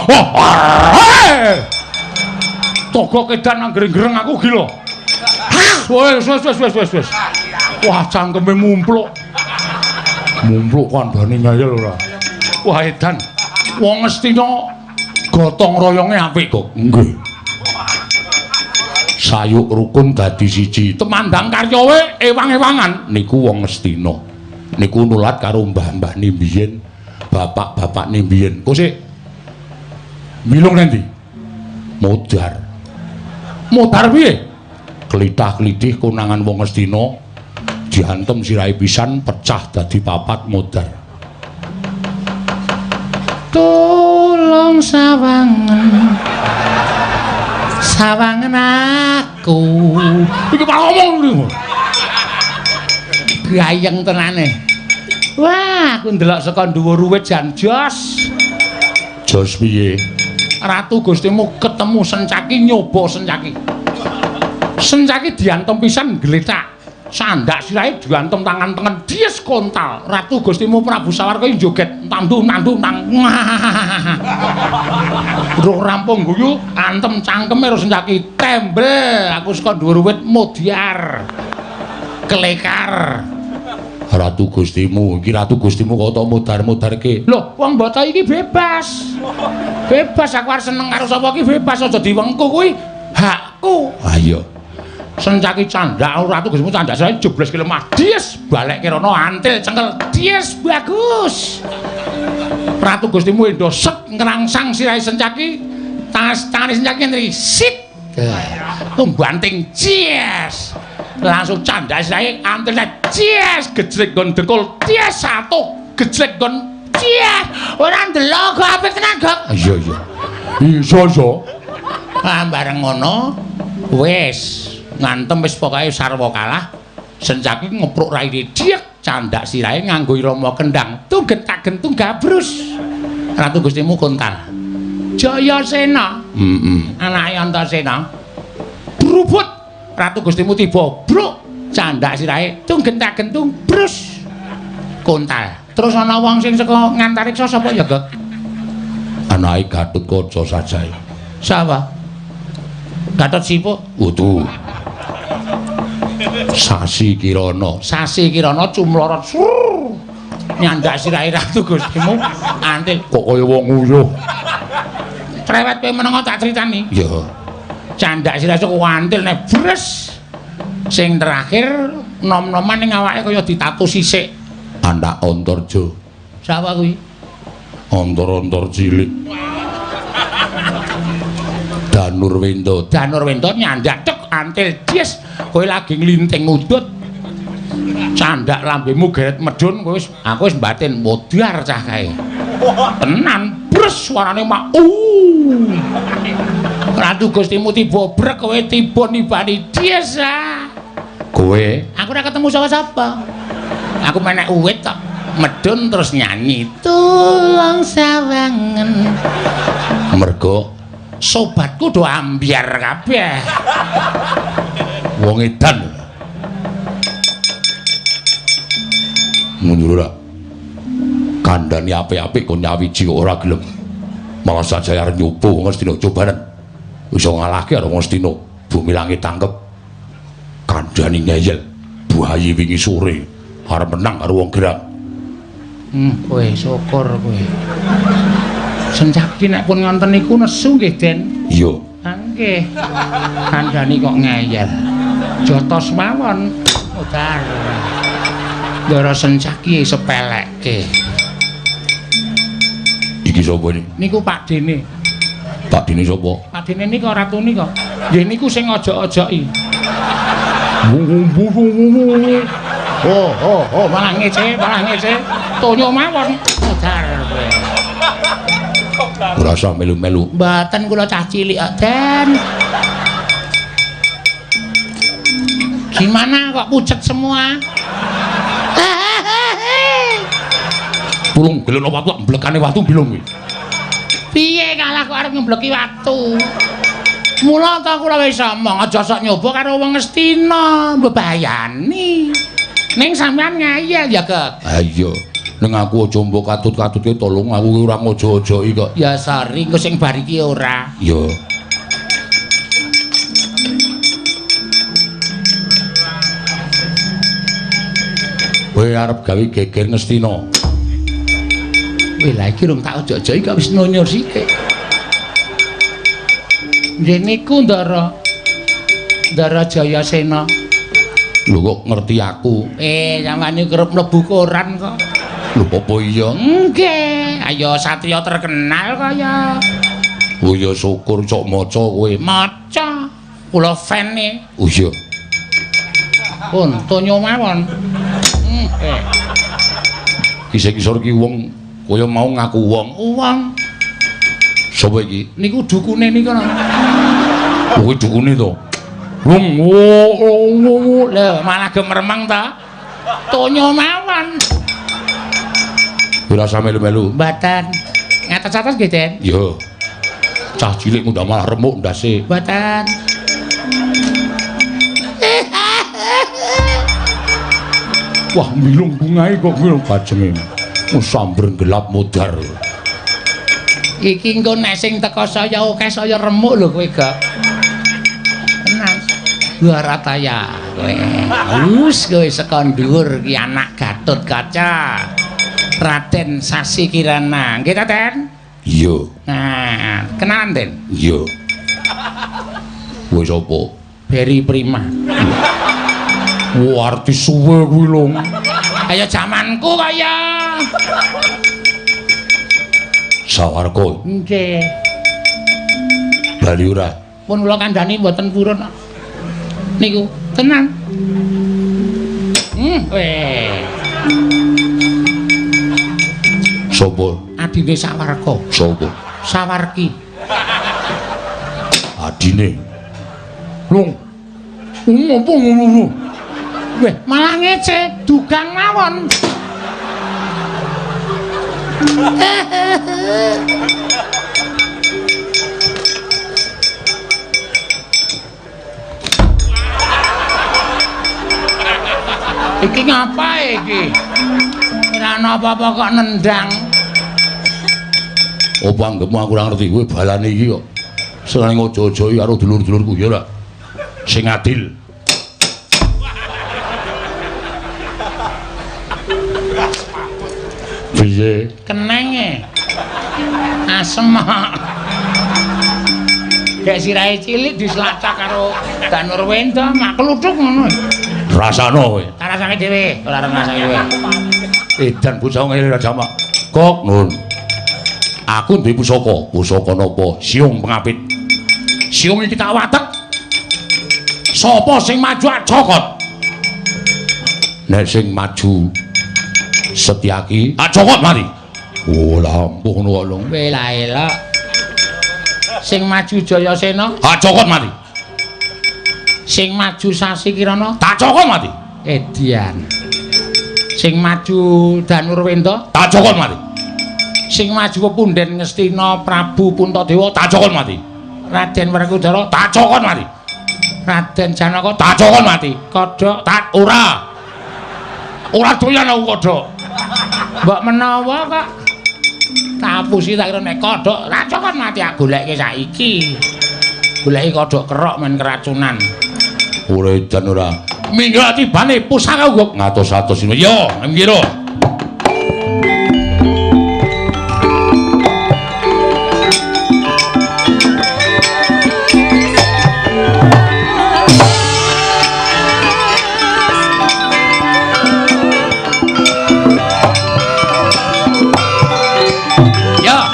Togo kedan nang gereng-gereng aku gila. Wes wes wes wes wes. Wah cangkeme mumpluk. Mumpluk kandhane ngeyel ora. Wah edan. Wong Astina gotong royonge apik kok. Nggih. Sayuk rukun dadi siji. Temandang karya we ewang-ewangan niku wong Astina. Niku nulat karo mbah-mbah mbiyen, bapak-bapak mbiyen. Kok sik milung nanti? Modar. Modar piye? Klithah-klithih konangan wong Astina diantem sirahe pisan pecah dadi papat modar. Tolong sawangen. Sawangen aku. Iki malah ngomong niku. Gayeng tenane. Wah, aku ndelok saka dhuwur wit jan jos. Jos piye? Ratu Gustimu ketemu Sencaki nyoba Sencaki. Sencaki diantem pisan gletak. Sandak sirahe diantem tangan tengen dies kontal. Ratu Gustimu Prabu Sawarka joget tandu-tandu nang. Durung rampung guyu antem cangkeme karo Sencaki tembel. Aku saka dhuwur wit modyar. Kelekar. Ratu Gustimu, iki Ratu Gustimu kok tok modar-modarke. Lho, wong bocah iki bebas. Bebas aku arep seneng karo sapa iki bebas aja diwengku kuwi hakku. Ha iya. Sencaki candak Ratu Gustimu candak saya jebles ke lemah. Dies balekke rono antil cengkel. Dies bagus. Ratu Gustimu endo set ngrangsang sirahe Sencaki. Tas tangane Sencaki ngene sit. Banting cies. Langsung candak sirahe antil cies gejlek nggon dengkul cies satu gejlek nggon cies. Ora ndelok kok apik tenan kok. Iya iya. Iso iso. Ah bareng ngono wis ngantem wis pokoke sarwa kalah. Sencaki ngepruk raine diek candak sirahe nganggo irama kendang tungget tak gentung gabrus. Ratu Gustimu kontal. Jayasena. Heeh. Anake Antasena. Brubut Ratu Gustimu tiba bruk candak sirahe tungget tak gentung brus kontal. Terus ana wong sing saka ngantariksa sapa ya, Gok? Anake Gatotkaca sajae. Sapa? Gatot Sipuk? Udu. Sasi Kirana. Sasi Kirana cumlorot. Nyandak sirahe Ratu Gustimu antil kok kaya wong nguyuh. Trewet kowe menengo tak critani. Iya. Candak sirahe sok antil nek bres. Sing terakhir nom-noman ning awake kaya ditatu sisik. Anak Antarja. Sapa kuwi? Antar-antar cilik. Danurwenda. Danurwenda nyandak tek antil dies kowe lagi nglinting udut. Candak lambemu geret medhun kowe wis aku wis batin modar cah kae. Tenan bres suarane mak. Ratu Gustimu tiba brek kowe tiba nibani dies ah. Kowe aku ora ketemu sapa-sapa. Aku menek uwit tok medhun terus nyanyi tulung sawangen. Mergo sobatku do ambyar kabeh. Wong edan. Mundur ora. Kandhani apik-apik kon nyawiji kok ora gelem. Malah saja arep nyoba wong Astina cobanen. Iso ngalahke karo wong Astina. Bumi langit tangkep. Kandhani ngeyel. Buhayi wingi sore arep menang karo wong gerang. Kowe syukur kowe. Sencaki nek pun ngonten niku nesu nggih, Den. Iya. Nggih. Kandhani kok ngeyel. Jotos mawon. Modar. Ndara Sencaki sepelekke. Iki sapa iki? Niku Pak Dene. Pak Dene sapa? Pak Dene niku ratune kok. Nggih niku sing ojok-ojoki. Oh, oh, oh, malah ngece, malah ngece. Tonyo mawon. Modar kowe. Ora usah melu-melu. Mboten kula cah cilik kok, Den. Gimana kok pucet semua? Pulung gelono watu mblekane watu bilung kuwi. Piye kalah kok arep ngembleki watu? Mula ta kula wis omong aja sok nyoba karo wong Ngastina, mbebayani. Ning sampean ngeyel ya, Gek. Ha iya. Ning aku aja mbok katut-katutke tolong aku ora ngojo-ojoki kok. Ya sorry, engko sing bar iki ora. Ya. Kowe arep gawe geger Ngastina. Weh, lha iki rung tak ojo-ojoki kok wis nonyur sithik. Nggih niku Ndara. Ndara Jayasena. Lho kok ngerti aku? Sampeyan niku kerep mlebu koran kok. Lho apa iya? Nggih, ayo satriya terkenal kaya. Oh ya syukur cok maca kowe. Maca. Kula fan e. Oh iya. Pun tonyo mawon. Kisah-kisah iki wong kaya mau ngaku wong. Wong. Sapa iki? Niku dukune niku lho. Kuwi dukune to. Wong lho malah gemeremeng ta. Tonyo mawon. Ora usah melu-melu. Mboten. Ngatos-atos nggih, Den? Iya. Cah cilik ngundang malah remuk ndase. Mboten. Wah, milung bungae kok milung kajenge. Samber gelap modar. Iki engko nek sing teka saya akeh saya remuk lho kowe, Gok. Tenan. Barataya kowe. Wus kowe saka dhuwur ki anak Gatotkaca. Raden Sasi Kirana. Nggih ta, Den? Iya. Nah, kenalan, Den? Iya. Kowe sapa? Beri Prima. Wah, artis suwe kuwi lho. Kaya jamanku kaya. Sawarga. Nggih. Bali ora? Pun kula kandhani mboten purun. Niku tenan. Weh. Sapa? Adine Sawarga. Sapa? Sawarki. Adine. Lung. Ngopo ngono? Weh, malah ngece, dugang mawon. Iki ngapa iki? Ora ana apa-apa kok nendang. Apa anggepmu aku ora ngerti kowe balane iki kok. Seneng ojo-ojoki karo dulur-dulurku ya ora. Sing adil. Piye? Kenenge. Asem kok. Gek sirahe cilik dislacak karo Danurwenda mak kluthuk ngono. Rasane kowe. Tak rasake dhewe, ora arep ngrasake kowe. Edan bocah ngene ora jamak. Kok nun. Aku duwe pusaka. Pusaka napa? Siung pengapit. Siung iki tak watek. Sapa sing maju cokot? Nek sing maju Setyaki, cokot mati. Oh, lah ampuh ngono kok lho. Kowe lah elok. Sing maju Jayasena, cokot mati. Sing maju Sasi Kirana, tak cokot mati. Edian. Sing maju Danurwenda, tak cokot mati. Sing maju pepunden Ngastina Prabu Puntadewa, tak cokot mati. Raden Werkudara, tak cokot mati. Raden Janaka, tak cokot mati. Kodhok, tak ora. Ora doyan aku kodhok. Mbok menawa kok tak apusi tak kira nek kodhok, tak cokot mati aku goleke saiki. Goleki kodhok kerok men keracunan. Ora edan ora. Minggu tibane pusaka kok ngatos-atos. Yo, ngira. Ya.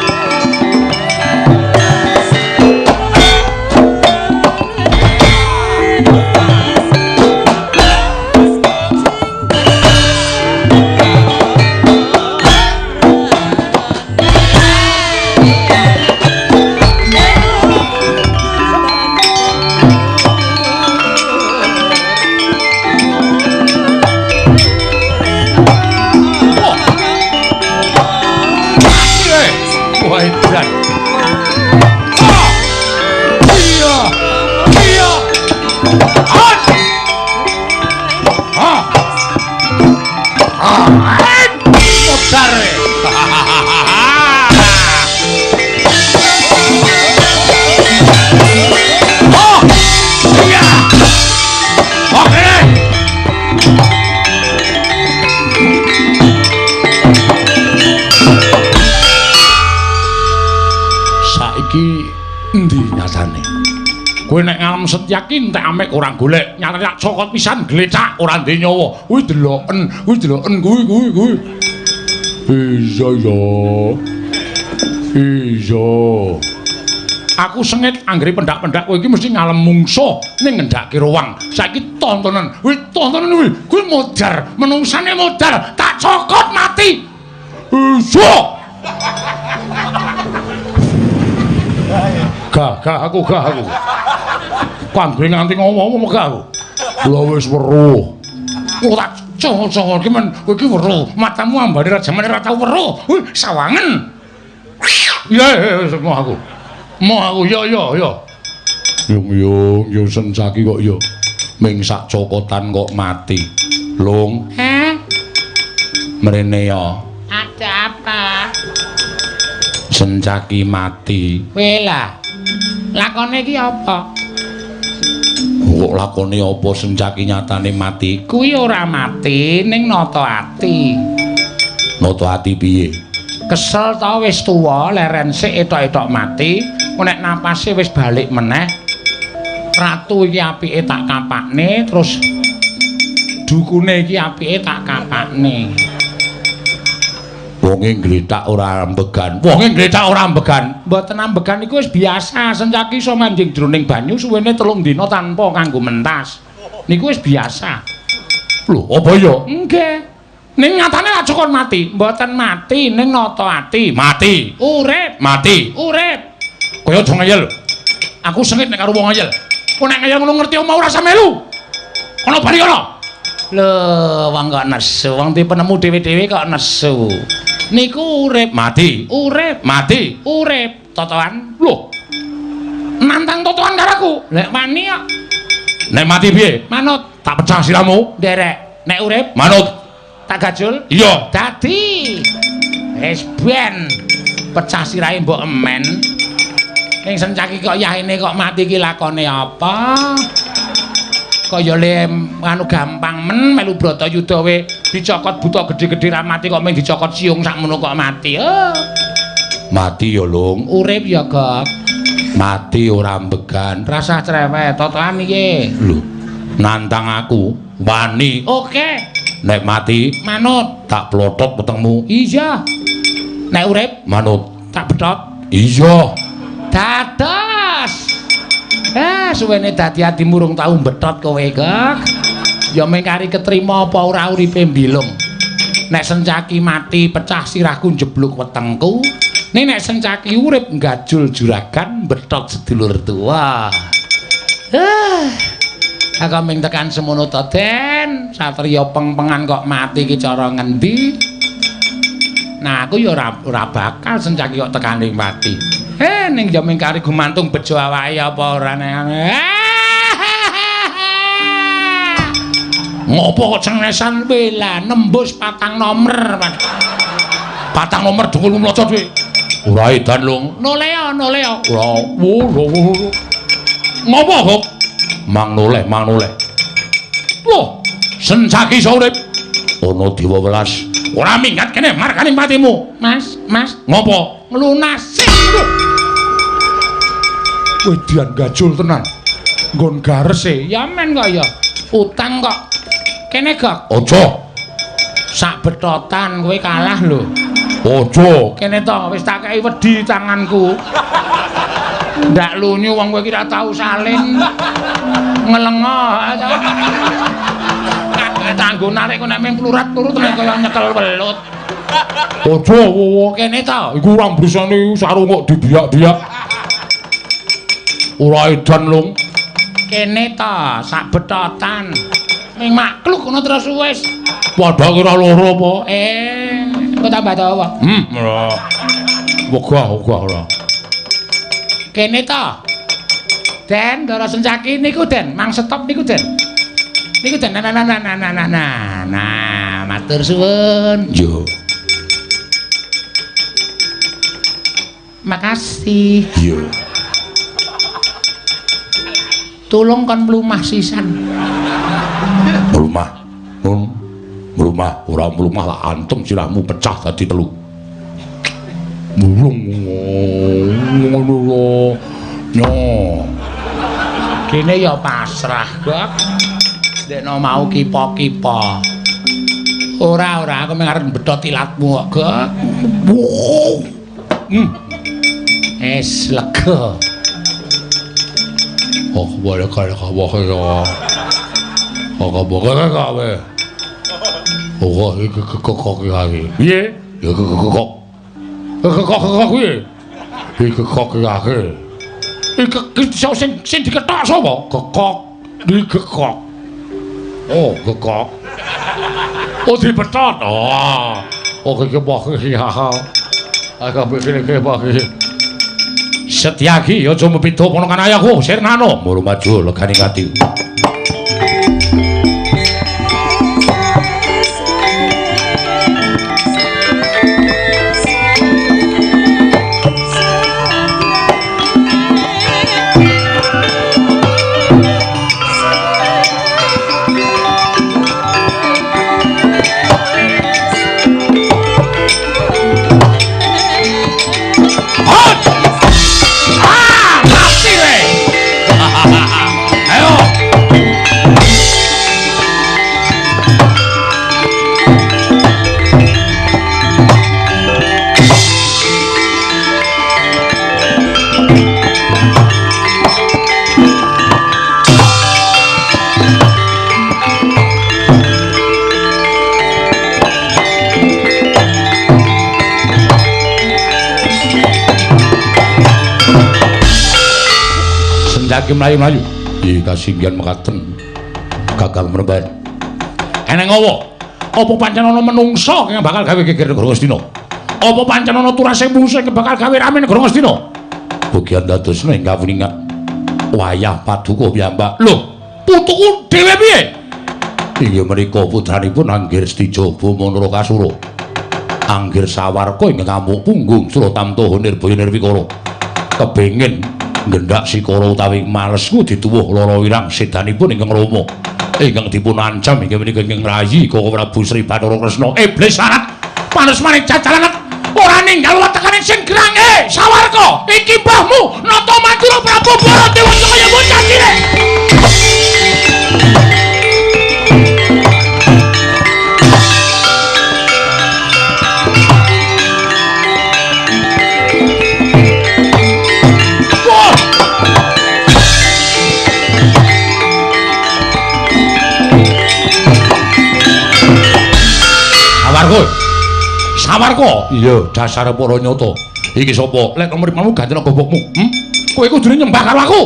Modar. Oh. Iya. Oke. Saiki endi nyatane? Kowe nek ngalem Setyaki entek amek ora golek, nyatane tak cokot pisan glecak ora ndek nyawa. Kuwi deloken, kuwi deloken kuwi kuwi kuwi. Iya ya. Iya. Aku sengit anggere pendak-pendak kowe iki mesti ngalem mungsuh ning ngendhake ruwang. Saiki tontonan, kuwi tontonan kuwi, kuwi modar, menungsane modar, tak cokot mati. Iya. Gah, gah aku, gah aku. Kanggo nganti ngomong gah aku. Lha wis weruh. Kok tak cocok iki men kowe iki weruh. Matamu ambane ra jamane ra tau weruh. Wih, sawangen. Ya, semua aku. Mau aku ya ya ya. Yung yung yung Sencaki kok ya ming sak cokotan kok mati. Lung. Heh. Mrene ya. Ada apa? Sencaki mati. Wela. Lakone iki apa? Kok lakone apa Sencaki nyatane mati? Kuwi ora mati ning nata ati. Nata ati piye? Kesel ta wis tuwa, leren sik etok-etok mati, nek napase wis balik meneh. Ratu iki apike tak kapakne, terus dukune iki apike tak kapakne. Wonge ngletak ora ambegan. Wonge ngletak ora ambegan. Mboten ambegan iku wis biasa. Sencaki iso manjing jroning banyu suwene 3 dina tanpa kanggo mentas. Niku wis biasa. Lho, apa ya? Nggih. Ning nyatane lak cokon mati. Mboten mati ning nata ati. Mati. Urip. Mati. Urip. Kaya aja ngeyel. Aku sengit nek karo wong ngeyel. Kok nek ngeyel ngono ngerti omah ora usah melu. Kono bali kono. Lho, wong kok nesu. Wong dipenemu dhewe-dhewe kok nesu. Niku urip, mati, urip, mati, urip. Totoan. Lho. Nantang totoan karo aku. Lek wani kok. Nek mati piye? Manut. Tak pecah siramu. Nderek. Nek urip, manut. Tak gajul. Iya. Dadi. Wis ben. Pecah sirahe mbok emen. Ning Sencaki kok yahene kok mati iki lakone apa? Kaya le anu gampang men melu Bratayuda we dicokot buta gedhe-gedhe ra mati kok mung dicokot siung sakmono kok mati. Oh. Mati ya, Lung. Urip ya, Gok. Mati ora ambegan. Rasah cerewet, totoan iki. Lho, nantang aku wani. Oke. Nek mati manut, tak plotot wetengmu. Iya. Nek urip manut, tak betot. Iya. Dados. Suwene dadi atimu urung tau betot kowe, Gok. Ya mung kari ketrima apa ora uripe mbilung. Nek Sencaki mati pecah sirahku njeblug wetengku. Ning nek Sencaki urip nggajul juragan betot sedulur tuwa. Aku mung tekan semono to, Den. Satriya peng-pengan kok mati iki cara ngendi? Nah, aku ya ora bakal Sencaki kok tekane mati. Ning ya mung kari gumantung bejo awake apa ora nek. Ngopo kok cengesan wela nembus 4 nomor. 4 nomor dengkul mlocot kuwi. Ora edan, Lung. Noleo, noleo. Ora. Ngopo kok? Mang noleh, mang noleh. Loh, Sencaki iso urip. Ana dewa welas. Ora minggat kene markane patimu. Mas, Mas. Ngopo? Nglunasi. Wedian gajul tenan. Nggon garese. Ya men kok ya. Utang kok. Kene, Gok. Aja. Sak betotan kowe kalah lho. Aja. Kene to wis tak kei wedi tanganku. Ndak lunyu wong kowe iki ra tau salin. Ngelengo. Tanggo narik kok nek mung plurat-plurut nek kaya nyekel welut. Aja wowo kene to. Iku ora mbrisane sarung kok dibiak-biak. Ora edan, Lung. Kene to, sak betotan. Ning makluk ngono terus wis. Padha kira loro apa? Kok tambah dawa. Ora. Wegah, wegah ora. Kene to. Den, Ndara Sencaki niku, Den, mang stop niku, Den. Niku Den, nah nah nah nah nah nah. Nah, matur suwun. Yo. Makasih. Iya. Tulung kon mlumah sisan. Mlumah. Nun. Mlumah ora mlumah lah antem sirahmu pecah dadi telu. Mulung ngono. Nyo. Kene ya pasrah, Gok. Ndekno mau kipa-kipa. Ora, ora, aku mung arep mbethot ilatmu kok, Gok. Es lega. Oh, boleh kaya kaya. Oh, boleh kaya. Oh, iki kok iki. Piye? Ya kok. Kok piye? Iki kok iki. Iki sing diketok sapa? Gekok. Digekok. Oh, gekok. Oh, dibetot. Oh. Oh, iki kok iki. Aku pikir iki kok iki. Setyaki aja mepidho ponakan ayahku, Sirnano. Muru maju legane ati. Sendaki mlayu-mlayu. Iki kasinggihan mekaten Kakang Mremban. Eneng apa? Apa pancen ana menungsa kang bakal gawe geger negara Ngastina? Apa pancen ana turase mungsuh kang bakal gawe rame negara Ngastina? Bagian dadosna ing kawuningan wayah paduka piyambak. Lho, putuku dhewe piye? Inggih menika putranipun Anggir Setija Bama Narakasura. Anggir Sawarka ingkang ngamuk punggung Suratamta Nirbaya Nirwikara. Kepengin ngendak sikara utawi malesku dituwuh lara wirang sedanipun ingkang Rama ingkang dipun ancam inggih menika ingkang rayi Koko Prabu Sri Bathara Kresna. Iblis larat panesmane jajalanet ora ninggal wetekane sing gerang. Sawarka, iki mbahmu Nata Madura Prabu Baradewa kaya bocah cilik. Sawarka. Iya, dasar para nyata. Iki sapa? Lek mripatmu ganti gobokmu. Kowe kudune nyembah karo aku.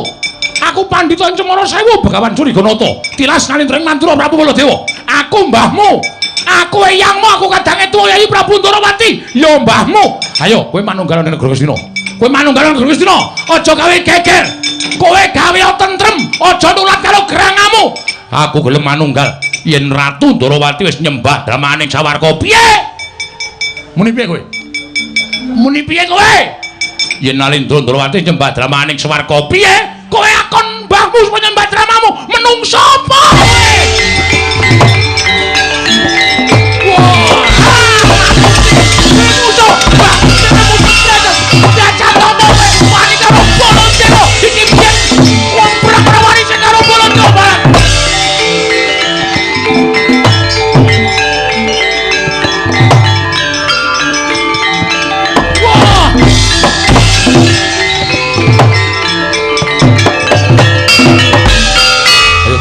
Aku Pandhita Cemara Sewu Begawan Suriganata. Tilas nalindra ing Mandura Prabu Baladewa. Aku mbahmu. Aku eyangmu, aku kadange tuwa Yayi Prabu Ndarawati. Ya mbahmu. Ayo, kowe manunggal nang negara Ngastina. Kowe manunggal nang negara Ngastina. Aja gawe geger. Kowe gawe tentrem, aja nulat karo gerangamu. Aku gelem manunggal yen Ratu Ndarawati wis nyembah dramaning Sawarka. Piye? Muni piye kowe? Muni piye kowe? Yen Nalindra Ndarawati nyembah dramaning Sawarka, piye? Kowe akon mbahmu supaya nyembah dramamu, menungso apa kowe? Wah! Menungso! Wah, jajal to kowe, wani karo Baladewa. Iki piye? Wong perang ora wani sing karo Baladewa.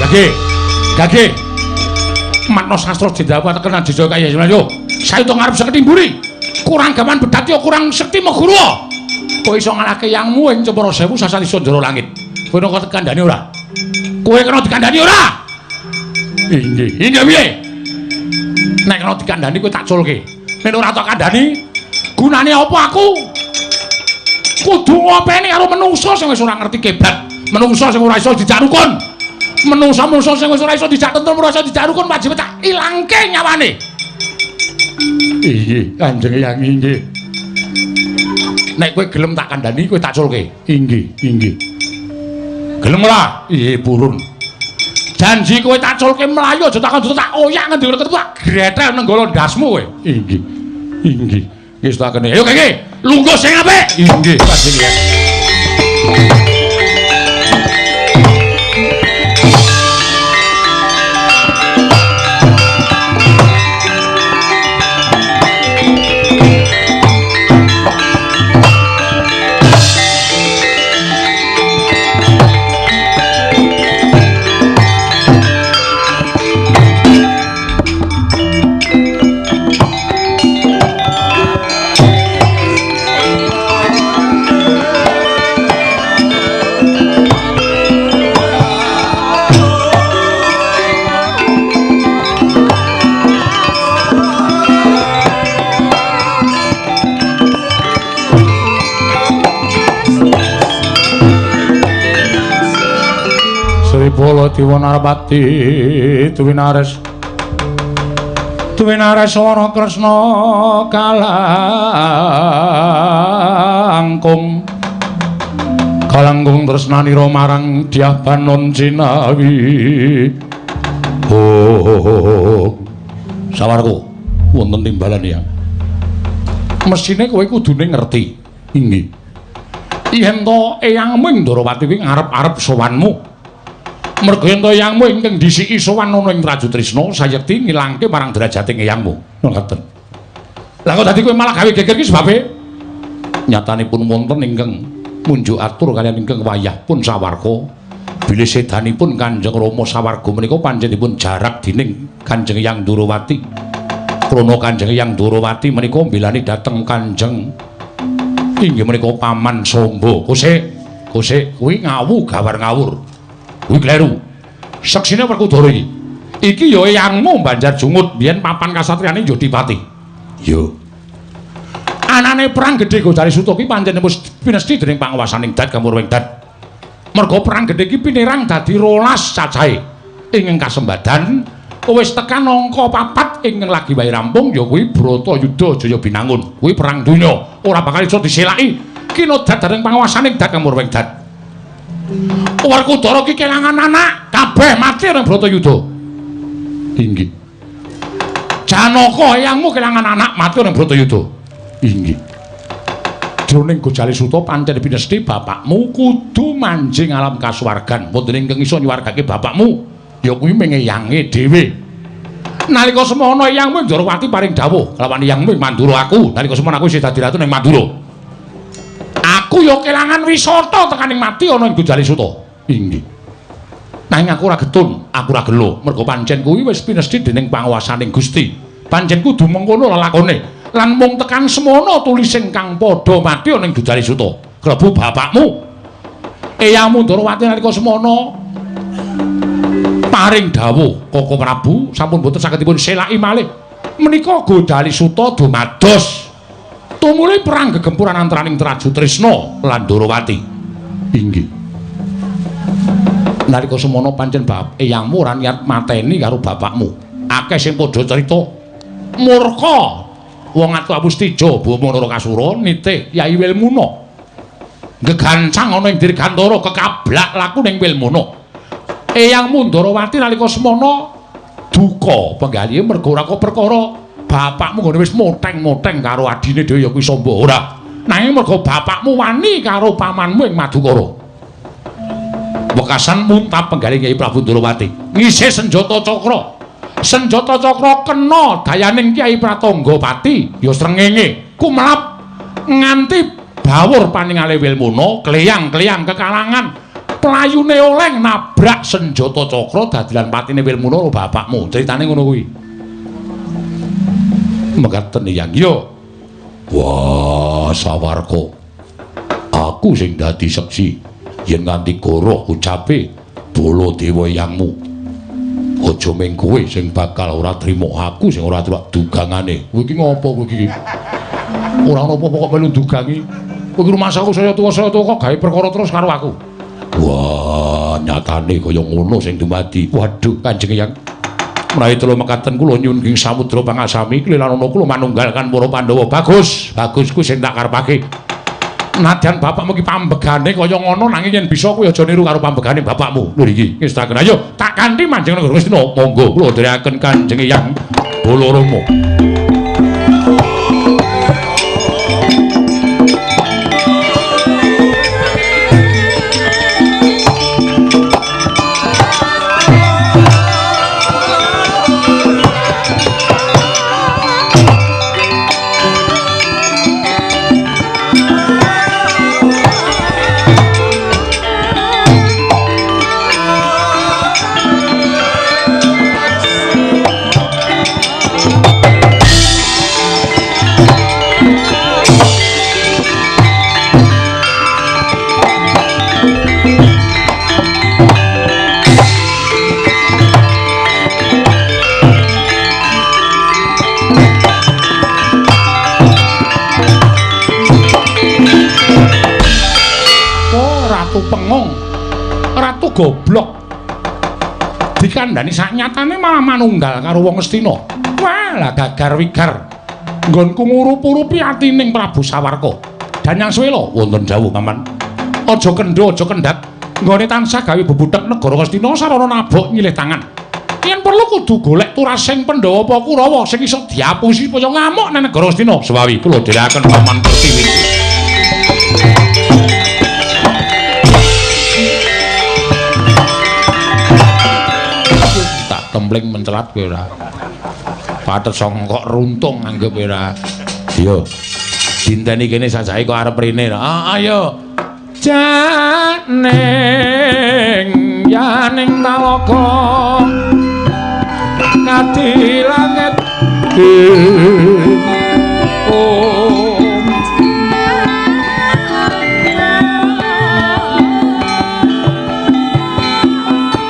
Gage, gage. Matno sastra didhawuhaken Ajija kaya yo. Sayuta ngarep sekti mburi. Kurang gaman bedhat ya kurang sekti meguru. Kowe iso ngalahke yangmu ing Cemara Sewu sasar iso njero langit. Kowe kena dikandhani ora? Kowe kena dikandhani ora? Inggih. Inggih piye? Nek kena dikandhani kowe tak culke. Nek ora tak kandhani, gunane apa aku? Kudu ngopeni karo menungsa sing wis ora ngerti keblat, menungsa sing ora iso dijak rukun. Menungsa-menungsa sing wis ora iso dijak tentrem, ora iso dijak rukun, wajib tak ilangke nyawane. Inggih, Kanjeng Eyang inggih. Nek kowe gelem tak kandhani kowe tak culke. Inggih, inggih. Gelem ora? Iya, purun. Janji kowe tak culke mlayu aja tak tak oyak ngendi ketemu tak gretel nenggala ndasmu kowe. Inggih. Inggih. Wis tak kene. Ayo kene. Lungguh sing apik. Inggih, Kanjeng Eyang. Bala Dewa Narpati Tuwinares Tuwinares wana Kresna kalangkung kalangkung tresnanira marang Dyah Banon Jinawi. Oh, sawarku wonten timbalan ya. Mesthine kowe kudune ngerti. Inggih. Yen to eyangmu ing Ndorowati kuwi ngarep-arep sowanmu. Merga yen to eyangmu ingkang dhisiki sowan ana ing Traju Trisna sayekti ngilangke marang derajating eyangmu. Ngoten. Lah kok dadi kowe malah gawe geger iki sebabe? Nyatanipun wonten ingkang munjuk atur kaliyan ingkang wayah pun sawarga. Bilih sedanipun Kanjeng Rama sawarga menika panjenenganipun jarak dening Kanjeng Eyang Ndorowati. Krana Kanjeng Eyang Ndorowati menika mbelani dhateng Kanjeng inggih menika Paman Samba. Kosek, kosek kuwi ngawu gawar ngawur. Kuwi kleru. Seksine Werkudara iki. Iki ya eyangmu Banjar Jungut biyen papan kasatriyane Yodipati. Ya. Anane perang gedhe Gojali Suta ki pancen wis pinesti dening panguwasaning Dat Gamurwing Dat. Merga perang gedhe iki pinerang dadi 12 cacahe. Ing kasembadan wis tekan angka 4 ingkang lagi wae rampung ya kuwi Bratayuda Jaya Binangun. Kuwi perang donya ora bakal iso diselaki. Kinodat dening panguwasaning Dat Gamurwing Dat. Werkudara ki kelangan anak kabeh mati ning Bratayuda. Inggih. Janaka eyangmu kelangan anak mati ning Bratayuda. Inggih. Jroning Gojali Suta pancen pinesti bapakmu kudu manjing alam kasuwargan. Wonten ingkang iso nyuwargake bapakmu ya kuwi mung eyange dhewe. Nalika semono eyangmu Ndorowati paring dawuh kelawan eyangmu ing Mandura aku. Nalika semono aku isih dadi ratu ning Mandura. Aku ya kelangan wisata tekaning mati ana ing Gojali Suta. Inggih. Nanging aku ora getun, aku ora gelo, merga pancen kuwi wis pinesti dening panguwasaning Gusti. Pancen kudu mengkono lelakone. Lan mung tekan semono tulising kang padha mati ana ing Gojali Suta. Klebu bapakmu. Eyangmu Ndorowati nalika semono paring dawuh Koko Prabu sampun boten saged dipun selaki malih. Menika Gojali Suta dumados tumuli perang gegempuran antaraning Traju Trisna lan Ndorowati. Inggih. Nalika semono pancen bab eyangmu ora niat mateni karo bapakmu. Akeh sing padha crita murka wong atu Awustija Bama Narakasura nitih Yai Wilmuna. Gegancang ana ing Dirgantara kekablak laku ning Wilmuna. Eyangmu Ndorowati nalika semono duka penggalihe merga ora kok perkara bapakmu nggone wis moteng-moteng karo adine dhewe ya kuwi Samba ora. Nanging merga bapakmu wani karo pamanmu ing Madukara. Wekasan muntap penggalih Kyai Prabu Ndorowati. Ngisih senjata cakra. Senjata cakra kena dayaning Kyai Pratangga Pati ya srengenge kumelap nganti bawur paningale Wilmuna kleyang-kleyang kekalangan. Playune oleng nabrak senjata cakra dadilan patine Wilmuna karo bapakmu. Critane ngono kuwi. Mekaten Eyang. Ya. Wah, sawarga. Aku sing dadi seksi yen nganti goroh ucape Baladewa eyangmu. Aja mung kowe sing bakal ora trima, aku sing ora trima dugangane. Kowe iki ngopo kowe iki? Ora ana apa-apa kok melu dugangi. Kowe iki rumasaku saya tuwa kok gawe perkara terus karo aku. Wah, nyatane kaya ngono sing dumadi. Waduh, Kanjeng Eyang. Menawi telu mekaten kula nyuwun ing samudra pangasami klilanana kula manunggalkan para Pandhawa. Bagus, bagus kuwi sing tak karepake. Nadyan bapakmu ki pambegane kaya ngono nanging yen bisa kowe aja niru karo pambegane bapakmu. Lho iki ngestaken. Ayo tak kanthi manjing negara Ngastina. Monggo kula dherekaken Kanjeng Eyang Balarama. Pengong, ratu goblok dikandani saknyatane malah manunggal karo wong Ngastina. Wah, lah gagar wigar nggonku ngurup-urupi atining Prabu Sawarka. Danyang Suwela wonten dawuh paman. Aja kendho, aja kendhat. Nggone tansah gawe bebudhek negara Ngastina sarana nabok nyilih tangan. Yen perlu kudu golek turasing Pandhawa apa Kurawa sing iso diapusi supaya ngamuk nang negara Ngastina. Sewawi kula dherekaken paman Pertiwi. Templing mencelat kowe ora. Pathet sangka runtung anggep ora. Yo. Dinteni kene sajae kok arep rene. Ah ayo. Janing yaning talaga kadi langit. Om.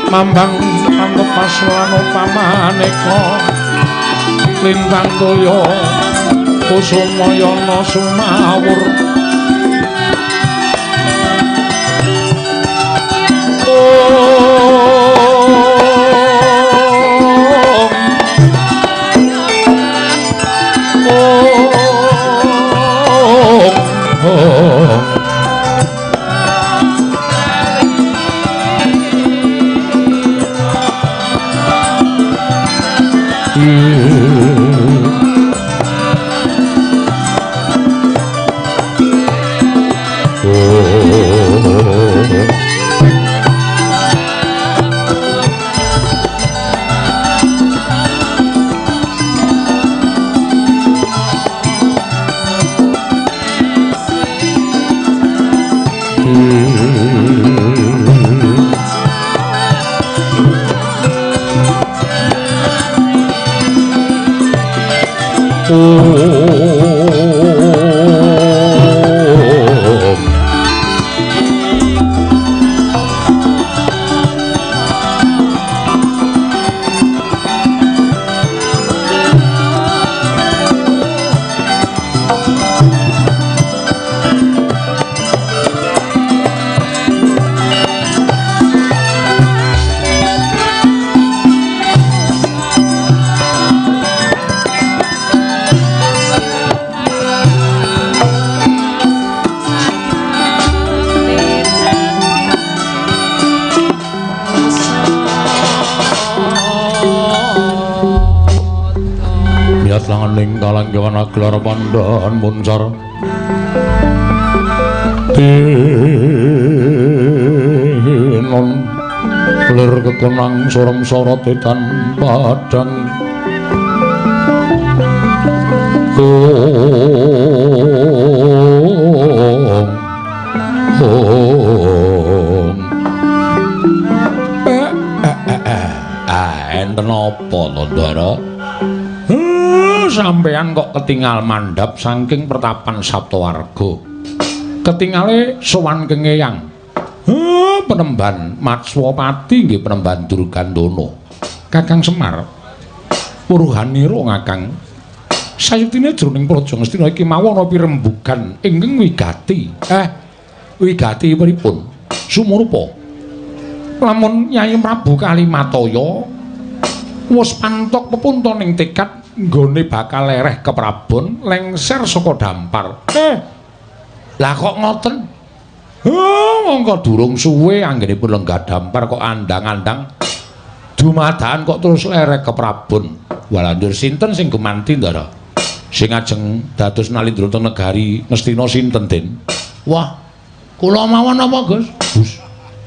Mambang paswano pamaneka lintang toya kusumayana sumawur. Om Om Om. Langaning kalanggawan gelar pandhan muncar tinon lir kekonang sorem sorot edan padang ong ong. Enten apa to, Ndara? Sampeyan kok ketingal mandhap saking pertapan Saptawarga. Ketingale sowan kengeyang. Penemban Matswapati nggih penemban Durgandana. Kakang Semar puruhanira Kakang. Sayuktine jroning Praja Ngastina iki mawon ana pirembugan ingkang wigati. Wigati pripun? Sumurupa. Lamun Nyai Prabu Kalimataya wis pantok pepunta ning tekad nggone bakal lereh keprabon lengser saka dampar. Lah kok ngoten? Oh, mongko durung suwe anggenipun lenggah dampar kok andang-andang dumadakan kok terus lerek keprabon. Walanjur sinten sing gumanti, Ndara? Sing ajeng dados Nalindra teng negari Ngastina sinten, Den? Wah, kula mawon apa, Gus? Gus,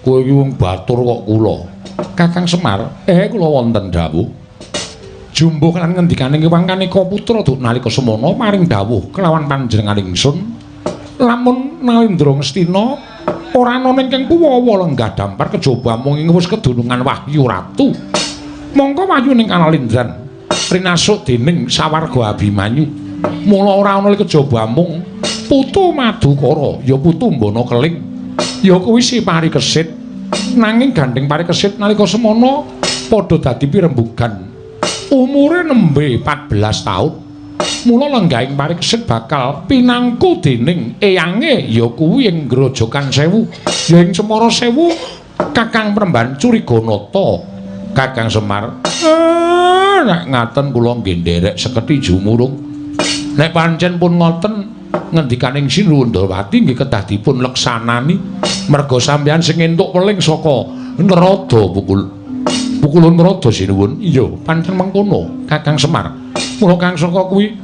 kowe iki wong batur kok kula. Kakang Semar, kula wonten dawuh. Jumbuh lan ngendikane Hyang Kaneka Putra duk nalika semana paring dawuh kelawan panjenengan ingsun. Lamun Nalindra Ngastina ora ana ingkang kuwawa lenggah dampar kejaba mung ing wis kedunungan Wahyu Ratu. Mongko wahyu ning Kanalindran rinasuk dening sawarga Abimanyu. Mula ora ana kejaba mung putu Madukara, ya putu Mbana Keling, ya kuwi si Parikesit. Nanging gandeng Parikesit nalika semana padha dadi pirembugan. Umure nembe 14 taun. Mula lenggahing Parikesit bakal pinangku dening eyange ya kuwi ing Grojogan Sewu, ya ing Cemara Sewu Kakang Premban Curiganata. Kakang Semar, nek ngaten kula nggih nderek seketi jumurung. Nek pancen pun ngoten ngendikaning Sinuwun Ndrawati nggih kedah dipun leksanani merga sampeyan sing entuk weling saka Narada pukul. Pukulun Narada Sinuwun. Iya, pancen mengkono Kakang Semar. Mula kang saka kuwi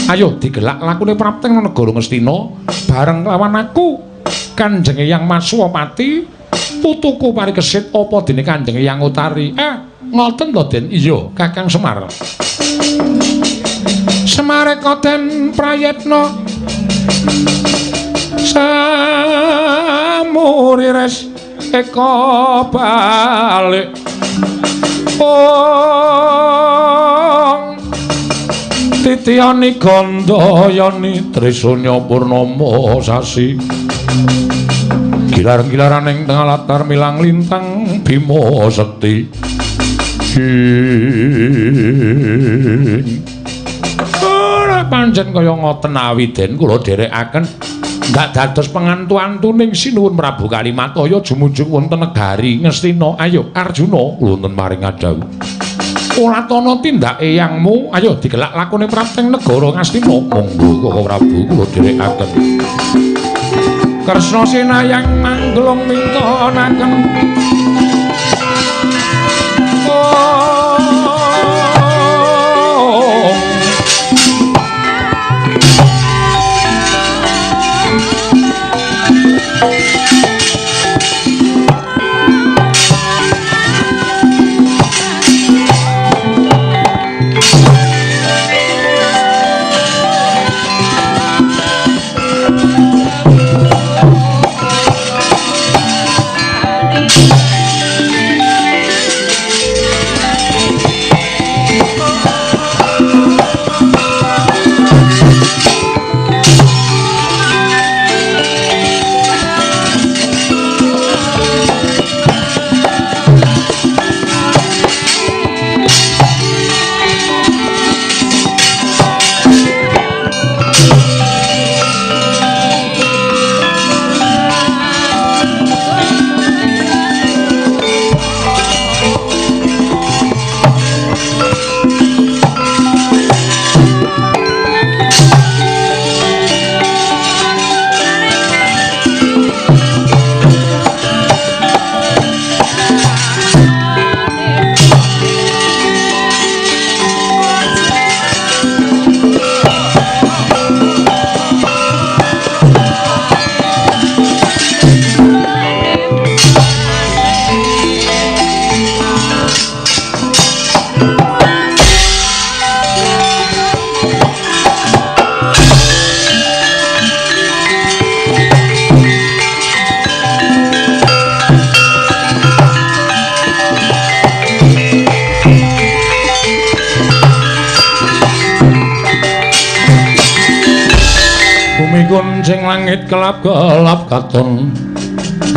ayo digelak lakune prapteng negara Ngastina bareng lawan aku Kanjeng Hyang Maswapati putuku Parikesit apa dene Kanjeng Hyang Utari. Ngoten to, Den? Iya, Kakang Semar. Semareka den prayitna samurires eka balik ong titiyani gandayani trisunya purnama sasi gilar-gilaran ing tengah latar milang lintang Bima Sekti. Ora pancen kaya ngoten awi den kula dherekaken ndak dados pengantu-antuning Sinuwun Prabu Kalimataya jumunjung wonten negari Ngastina. Ayo Arjuna wonten maring ngadhawuh. Ora tana tindak eyangmu, ayo digelak lakune prapteng negara Ngastina. Monggo Koko Prabu kula dherekaken. Kresna sinayang mangglung mintonaken. Kuncing langit kelap-kelap katon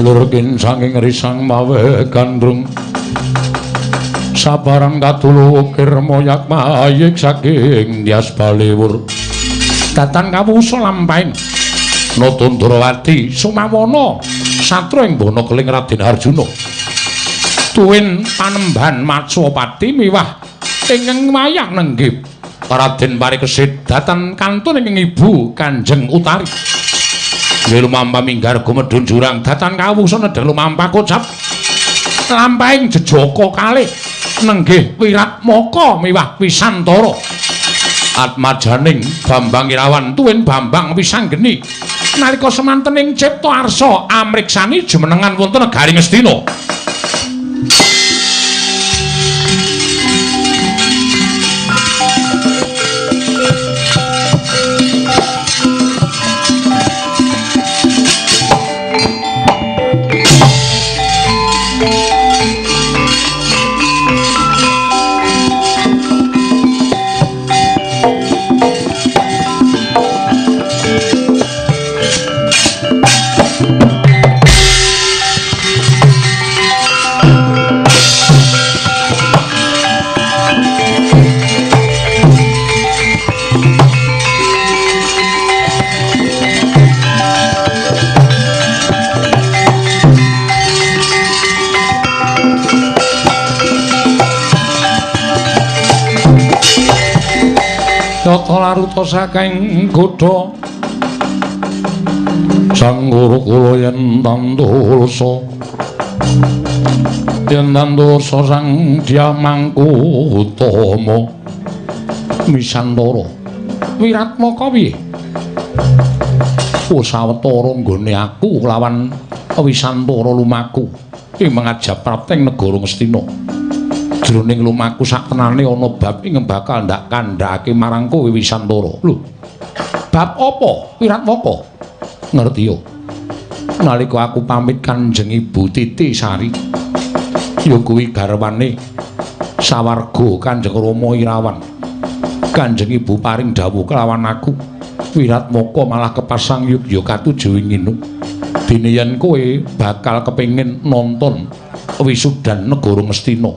lurkin saking risang mawe gandrung sabarang katulu ukir moyak mayik saking Dias Baliwur datan kawusa lampahing Nata Ndrawati Sumawana satru ing Bana Keling Raden Arjuna tuwin panembahan Matswapati miwah ingkang wayang nenggih Raden Parikesit datan kantun ingkang ibu Kanjeng Utari. Nggih lumampah minggar gumedhun jurang datan kawungsun nedheng lumampah kocap lampahing jejaka kalih nenggih Wiratmaka miwah Wisantara. Atmajaning Bambang Irawan tuwin Bambang Wisanggeni nalika semantening cipta arsa amriksani jumenengan wonten negari Ngastina. Tata laruta saking godha Sang Guru kula yen tandursa yen tandursa Sang Dyah Mangku Utama Wisantara Wiratmaka piye? Sawetara nggone aku lawan Wisantara lumaku ing mangajab prapteng negara Ngastina. Jroning lumaku saktenane ana bab ing bakal ndak kandhake marang kowe Wisantara. Lho, bab apa Wiratmaka? Ngerti yo. Nalika aku pamit Kanjeng Ibu Titi Sari, ya kuwi garwane sawarga Kanjeng Rama Irawan. Kanjeng Ibu paring dawuh kelawan aku, Wiratmaka malah kepasang yugya katuju inginu. Dene yen kowe bakal kepengin nonton wisudan negara Ngastina,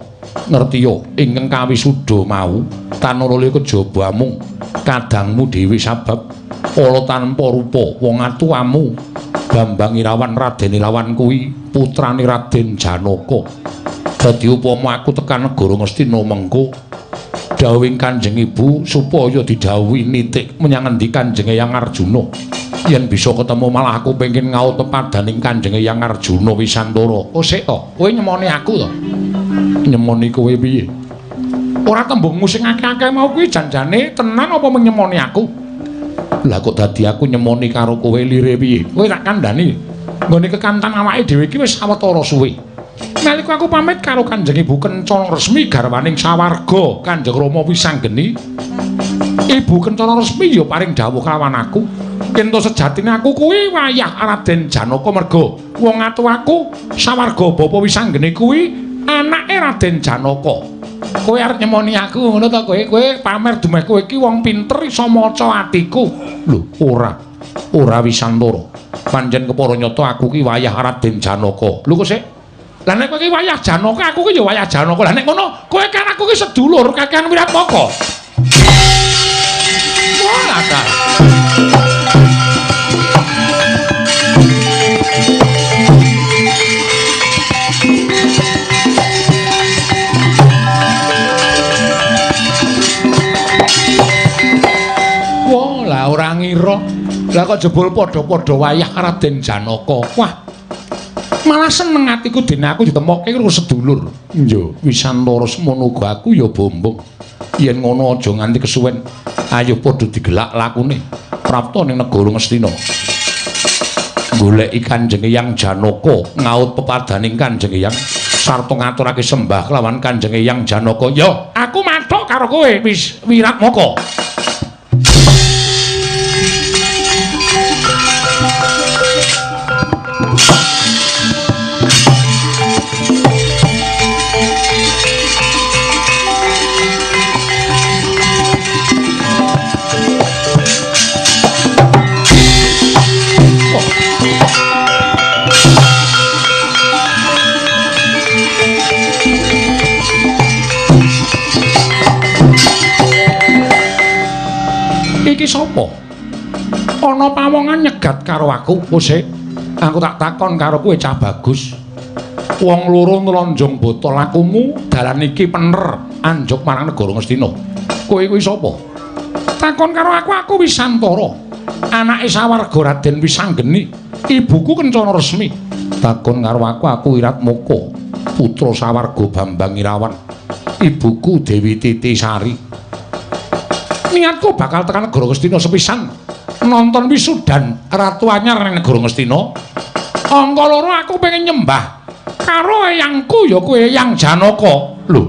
ngerti yo ingkang kawisuda mau tanara liya kejaba amung kadangmu dhewe sabab ala tanpa rupa wong atuamu Bambang Irawan Raden Irawan kuwi putrane Raden Janaka. Dadi upama aku tekan negara Ngastina mengko dawuhing Kanjeng Ibu supaya didhawuhi nitik menyang endi Kanjeng Eyang Arjuna. Yen bisa ketemu malah aku pengin ngaut pepadaning Kanjeng Eyang Arjuna Wisantara. Oh sik to, kowe nyemoni aku to? Nyemoni kowe piye? Ora tembungmu sing akeh-akeh mau kuwi janjane tenan apa menyemoni aku? Lah kok dadi aku nyemoni karo kowe lire piye? Kowe tak kandhani. Nggone kekantan awake dhewe iki wis sawetara suwe. Nalika aku pamit karo Kanjeng Ibu Kencana Resmi garwaning sawarga Kanjeng Rama Wisanggeni, Ibu Kencana Resmi ya paring dawuh kelawan aku. Kento sejatine aku kuwi wayah Raden Janaka merga wong atuwaku sawarga Bapa Wisanggeni kuwi anake Raden Janaka. Kowe arep nyemoni aku ngono to kowe? Kowe pamer dumeh kowe iki wong pinter iso maca atiku. Lho, ora. Ora Wisantara. Pancen kepara nyata aku ki wayah Raden Janaka. Lho kok sik? Lah nek kowe ki wayah Janaka, aku ki ya wayah Janaka. Lah nek ngono, kowe kan aku ki sedulur kakean Wiratmaka. Wah, ta. Wah, lah ora ngira. Lah kok jebul padha-padha wayah Raden Janaka. Wah. Malah seneng atiku dene aku ditemokke karo sedulur. Iya, Wisantara semono uga aku ya bombong. Yen ngono aja nganti kesuwen. Ayo padha digelak lakune. Prapta ning negara Ngastina. Goleki Kanjeng Eyang Janaka, ngaut pepadaning Kanjeng Eyang sarta ngaturake sembah kelawan Kanjeng Eyang Janaka. Yo, aku mathuk karo kowe wis Wiratmaka. Iki sapa? Ana pawongan nyegat karo aku, sik. Aku tak takon karo kowe cah bagus. Wong loro nlonjong botol lakumu, dalan iki pener anjuk marang negara Ngastina. Kowe kuwi sapa? Takon karo aku, aku Wisantara. Anake sawarga Raden Wisanggeni. Ibuku Kencana Resmi. Takon karo aku, aku Wiratmoko, putra sawarga Bambang Irawan. Ibuku Dewi Titisari. Niatku bakal tekan negara Ngastina sepisan nonton wisudan Ratu Anyar ning negara Ngastina. Angka loro aku pengen nyembah karo eyangku ya kuwi Eyang Janaka. Lho,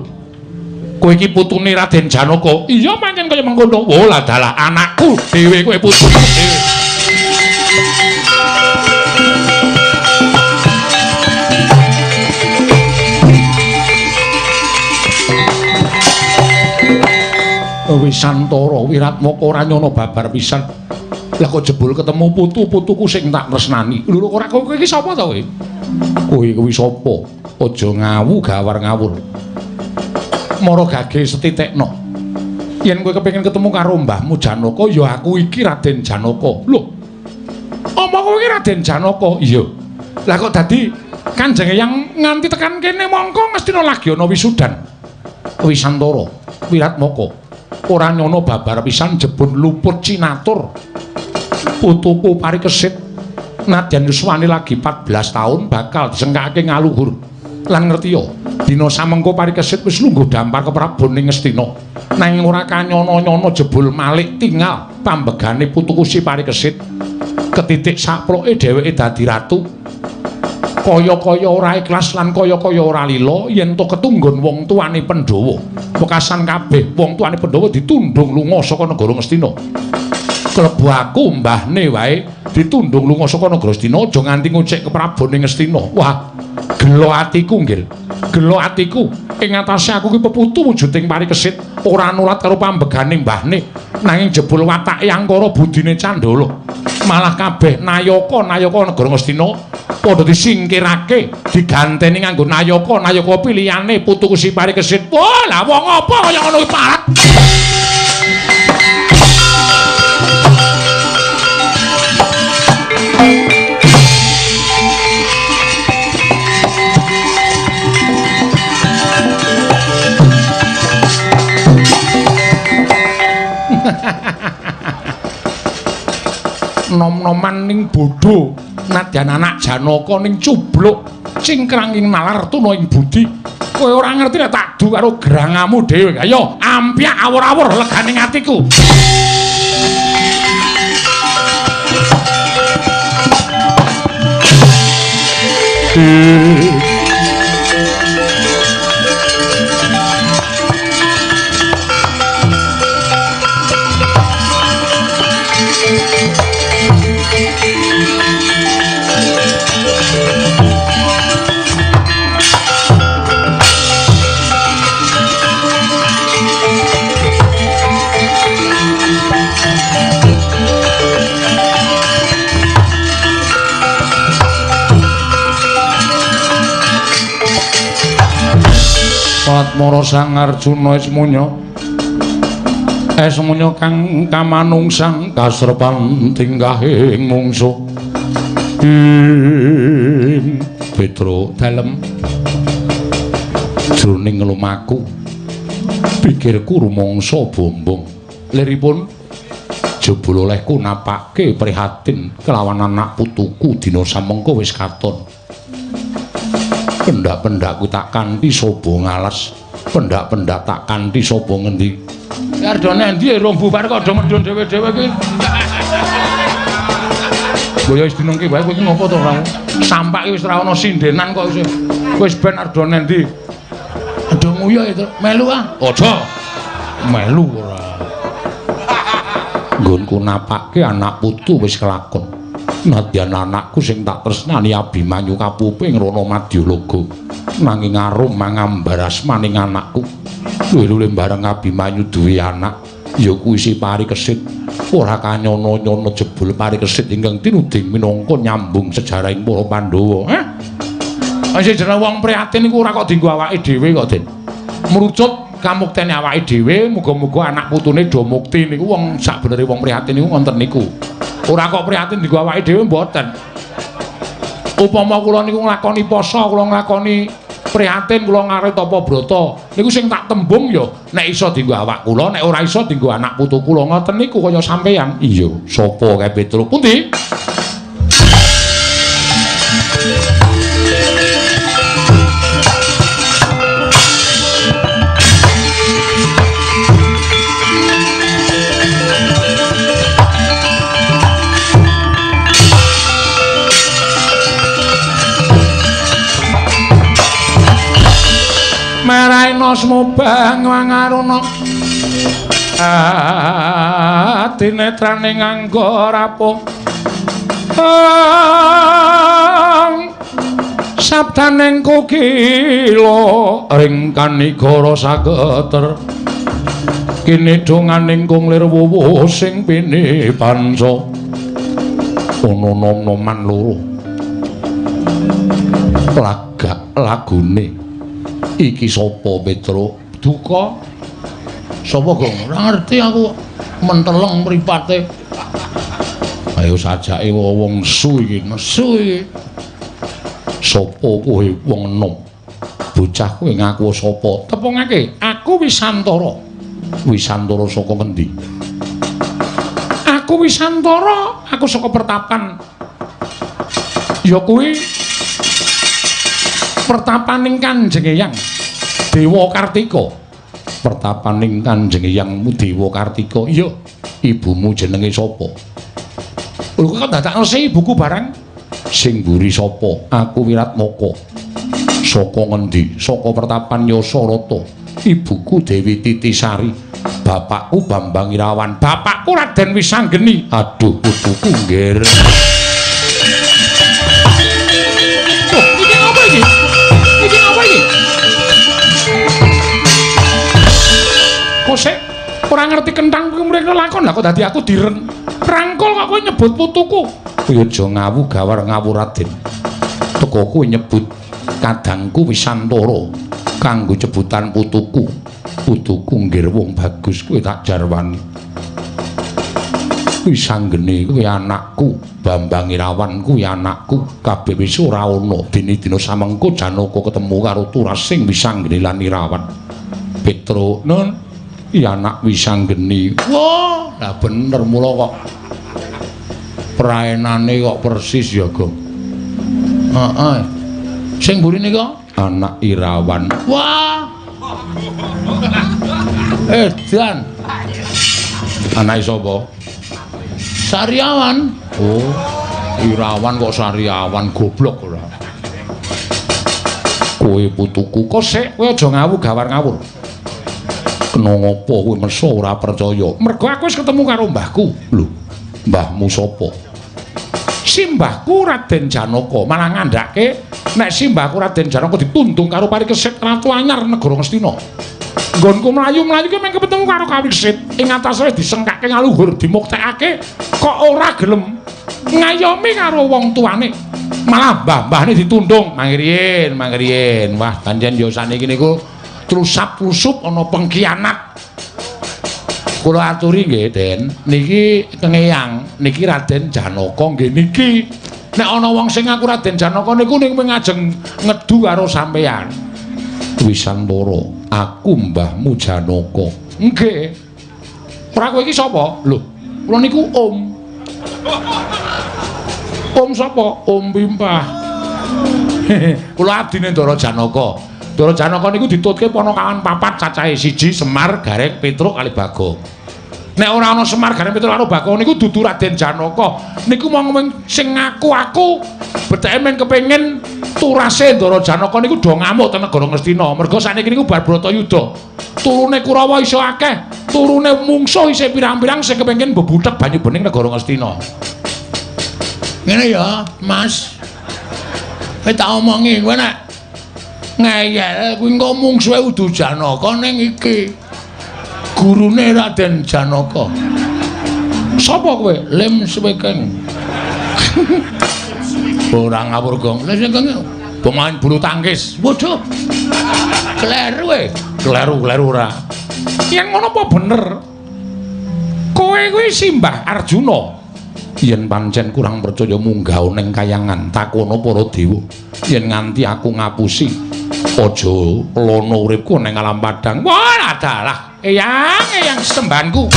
kowe iki putune Raden Janaka? Iya pancen kaya mengkono. Oh lah dalah anakku dhewe kowe putuku dhewe. Wisantara Wiratmoko ora nyono babar pisan. Lah kok jebul ketemu putu-putuku sing tak tresnani. Lho ora kowe iki sapa to kowe? Kowe kuwi sapa? Aja ngawu gawar ngawur. Mara gage setitekno. Yen kowe kepengin ketemu karo mbahmu Janaka, ya aku iki Raden Janaka. Lho. Apa kowe iki Raden Janaka? Iya. Lah kok dadi Kanjeng Eyang nganti tekan kene mongko Ngastina lagi ana wisudan. Wisantara Wiratmoko ora nyono babar pisan jebul luput cinatur. Putuku Parikesit nadyan yuswane lagi 14 tahun bakal disengkake ngaluhur. Lan ngerti ya, dina samengko Parikesit wis lungguh dampar keprabon ning Ngastina. Nanging ora kanyono-nyono jebul malik tingal pambegane putuku si Parikesit. Ketitik saploke dheweke dadi ratu. Kaya-kaya ora ikhlas lan kaya-kaya ora lila yen to ketunggon wong tuane Pandhawa. Wekasan kabeh wong tuane Pandhawa ditundhung lunga saka negara Ngastina. Klebu aku mbahne wae ditundhung lunga saka negara Ngastina aja nganti ngocek keprabon ning Ngastina. Wah, gelo atiku nggih. Gelo atiku ing atase aku ki peputu wujuding Parikesit ora nulat karo pambegane mbahne nanging jebul watake angkara budine candala. Malah kabeh nayaka-nayaka negara Ngastina padha disingkirake, diganteni nganggo nayaka-nayaka pilihane putuku si Parikesit. Wah, lah wong apa kaya ngono kuwi parat. Nom-noman ning bodho nadyan anak Janaka ning cubluk cingkrang ing nalar tuna ing budi. Kowe ora ngerti nek tak du karo gerangamu dhewe. Ayo ampyak awur-awur legane atiku. Patmara Sang Arjuna Ismunya Esmunya kang kamanungsang kasrepan tingkahing mungsuh ing Petro dalem jroning lumaku pikirku rumangsa bombong liripun jebul olehku napake prihatin kelawan anak putuku dina samengko wis katon. Pendak-pendakku tak kanthi sapa ngalas, pendak-pendak tak kanthi sapa ngendi. Ardone endi rong bubar kok do medhun dhewe-dhewe iki. Boyo wis dinengke wae kowe iki ngopo to ora? Sampak iki wis ora ana sindenan kok wis. Wis ben ardone endi? Aduh nguyu itu, melu ah. Aja. Melu ora. Nggonku napake anak putu wis kelakon. Nadyan anakku sing tak tresnani Abimanyu kapupe ing Rana Madyalaga. Nanging arum mangambar asmaning anakku. Luwih-luwih bareng Abimanyu duwe anak ya kuwi si Parikesit. Ora kanyono-nyono jebul Parikesit ingkang tinuding minangka nyambung sejarahing para Pandhawa. Heh. Sing jenenge wong prihatin iku ora kok dienggo awake dhewe kok, Den. Mrucut kamuktene awake dhewe, muga-muga anak putune do mukti niku wong sakbenere wong prihatin niku ngonten niku. Ora kok prihatin dienggo awake dhewe mboten. Upama kula niku nglakoni poso, kula nglakoni Prihatin kula ngarep tapa brata. Niku sing tak tembung ya nek iso dienggo awak kula, nek ora iso dienggo anak putu kula. Ngoten niku kaya sampeyan. Iya, sapa kae Petruk? Pundi? Meraina smobang wangaruna adinetrane nganggo rapuh sabdaning kokila ring kanigara saketer kini donganing kung lir wuwuh sing pini panca ana nom-noman loro lagak lagune iki sapa Petruk? Duka. Sapa, Gong? Ora ngerti aku, menteleng mripate. Ayo sajake wong nesu iki, nesu iki. Sapa kowe wong enom? Bocah kowe ngaku sapa? Tepungake, aku Wisantara. Wisantara saka ngendi? Aku Wisantara, aku saka pertapan. Ya kuwi pertapaning Kanjeng Eyang Dewa Kartika. Pertapaning Kanjeng Eyangmu Dewa Kartika. Iya, ibumu jenenge sapa? Lho kok dadak ngerti ibuku barang? Sing mburi sapa? Aku Wiratmaka. Saka ngendi? Saka pertapan Yasarata. Ibuku Dewi Titisari, bapakku Bambang Irawan, bapakku Raden Wisanggeni. Aduh, putuku nggir. Oh, iki apa iki? Iki apa iki? Kok sik ora ngerti kenthang kuwi mrene lakon lah kok dadi aku direng. Rangkul kok kowe nyebut putuku. Kowe aja ngawu gawar ngawur Raden. Teko kowe nyebut kadangku Wisantara kanggo cebutan putuku. Putuku nggir wong bagus kowe tak jarwani. Wisanggeni kuwi anakku, Bambang Irawan kuwi anakku, kabeh wis ora ana. Dene dina samengko Janaka ketemu karo Turasing Wisanggeni lan Irawan. Petruk, nun, iya anak Wisanggeni. Wah, lah bener mula kok praenane kok persis ya, Gong. Heeh. Sing mburine kok anak Irawan. Wah. Edan. Anake sapa? Sariawan. Oh, Irawan kok Sariawan, goblok ora. Kowe putuku kok sik, kowe aja ngawu gawar ngawur. Kena ngopo kowe meso ora percaya? Mergo aku wis ketemu karo mbahku. Lho, mbahmu sapa? Simbahku Raden Janaka malah ngandhake nek simbahku Raden Janaka ditundung karo Parikesit Ratu Anyar negara Ngastina. Nggonku mlayu-mlayu ki meng ketemu karo Kawisit ing atase wis disengkake ngaluhur dimuktekake kok ora gelem ngayomi karo wong tuane. Malah mbah-mbahne ditundung mangriyin, mangriyin. Wah, pancen ya saniki niku trusap-trusup ana pengkhianat. Kula aturi nggih, Den. Niki teng Eyang, niki Raden Janaka nggih niki. Nek ana wong sing ngaku Raden Janaka niku ning ngajeng ngedu karo sampeyan. Wisantara, aku mbahmu Janaka. Nggih. Ora kowe iki sapa? Lho, kula niku Om. Om sapa? Om Pimpah. Kula abdine Ndara Janaka. Ndara Janaka niku ditutke panakawan papat cacahe siji Semar, Gareng, Petruk kali Bagong. Nek ora ana Semar, Gareng, Petruk karo Bagong niku dudu Raden Janaka. Niku mung sing ngaku aku beteke men kepengin turase Ndara Janaka niku do ngamuk teng negara Ngastina. Mergo sakniki niku bar Bratayuda. Turune Kurawa iso akeh, turune mungsuh isih pirang-pirang sing kepengin mbebuthek banyu bening negara Ngastina. Ngene ya, Mas. Kowe tak omongi kowe nek ngeyel kuwi engko mungsuhe udu Janaka ning iki. Gurune Raden Janaka. Sapa kowe? Lim Swekeng. Ora ngawur, Gong. Lha sing pemain bulu tangkis. Waduh. Kleru e. Kleru-kleru ora. Yen ngono apa bener? Kowe kuwi simbah Arjuna. Yen pancen kurang percaya munggah ning kayangan takono para dewa. Yen nganti aku ngapusi, Aja lono uripku ning alam padang. Wah, dalah. Eyang, eyang sembahanku.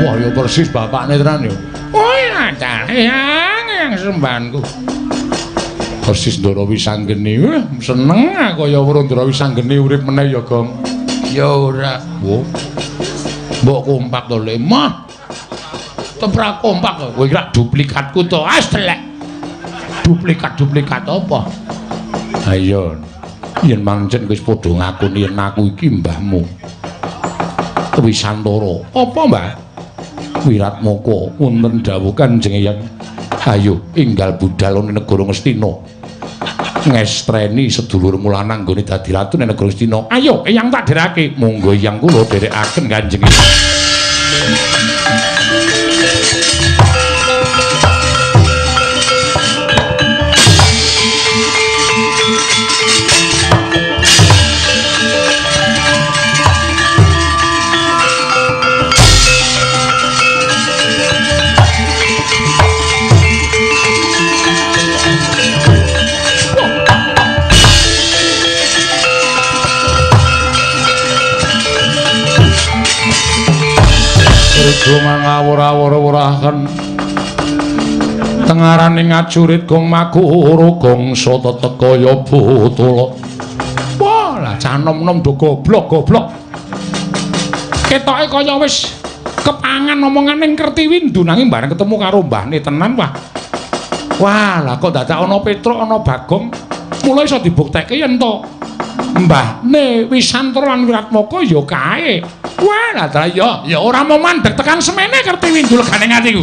Wah, ya persis bapakne tenan ya. Oh, dalah, eyang, eyang sembahanku. Persis Ndara Wisanggeni. Seneng aku ya weruh Ndara Wisanggeni urip meneh ya, Gong. Ya ora. Wo. Mbok kompak to, Le. Mah. Teprak kompak kowe kira duplikatku to. Ah, telek. Duplikat-duplikat apa? Ayo. Yen pancen wis padha ngakoni yen aku iki mbahmu. Wisantara. Apa, Mbah? Wiratmoko wonten dawuh Kanjeng Eyang. Ayo enggal budal ning negara Ngastina. Ngestreni sedulurmu lanang nggone dadi ratu ning negara Ngastina. Ayo eyang tak dherekake. Monggo eyang kula dherekaken Kanjeng. Ngawur-awur-wurahan tengaraning ngajurit gong makuru gongso tetek kaya botolo. Wah, lah cah nom-nom do goblok-goblok. Ketoke kaya wis kepangan omongane Kertiwindu nanging bareng ketemu karo mbahne tenan wah. Wah, lah kok dadak ana Petruk ana Bagong. Mula iso dibuktekke yen to mbahne Wisantara lan Wiratmoko ya kae. Wah, lah ya, ya ora mau mandeg tekan semene Kertiwindu legane atiku.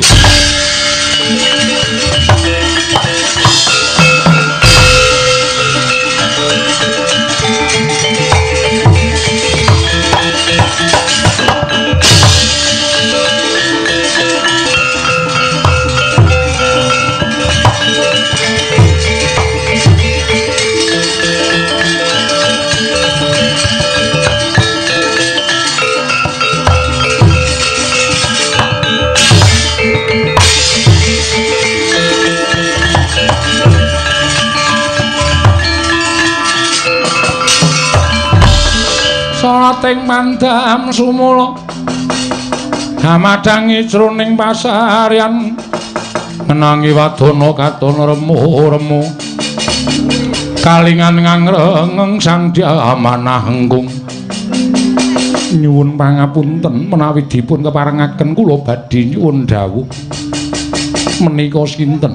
Salating mandam sumula hamadangi jroning pasaryan menangi wadana katon remu-remu kalingan ngangrengeng sang diamanah engkung. Nyuwun pangapunten menawi dipun keparengaken kula badhe nyuwun dawuh menika sinten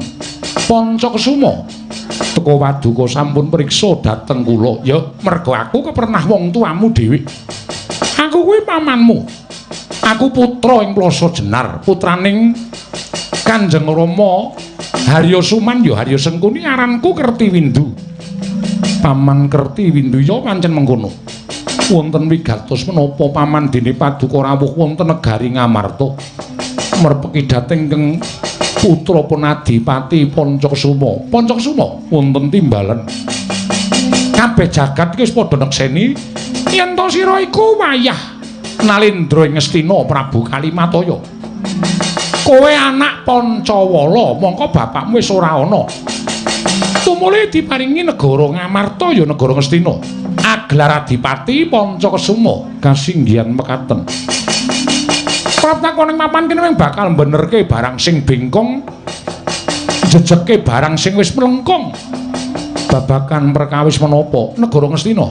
Pancakesuma teka waduka sampun priksa dhateng kula. Ya merga aku kepernah wong tuamu dhewe. Aku kuwi pamanmu. Aku putra ing Plasa Jenar, putraning Kanjeng Rama Harya Suman ya Harya Sengkuni, aranku Kertiwindu. Paman Kertiwindu ya pancen mengkono. Wonten wigatos menapa paman dene paduka rawuh wonten negari Ngamarta merpeki dhateng ingkang putra pun Adipati Pancakesuma. Pancakesuma wonten timbalan. Kabeh jagat iki wis padha nekseni yen to sira iku wayah Nalendra ing Ngastina Prabu Kalimataya. Kowe anak Pancawala, mongko bapakmu wis ora ana. Tumuli diparingi negara Ngamarta ya negara Ngastina. Aglar Adipati Pancakesuma kasinggihan mekaten. Pratakon ing papan kene mung bakal benerke barang sing bengkong, jejeke barang sing wis mlengkung. Babakan perkawis menapa negara Ngastina?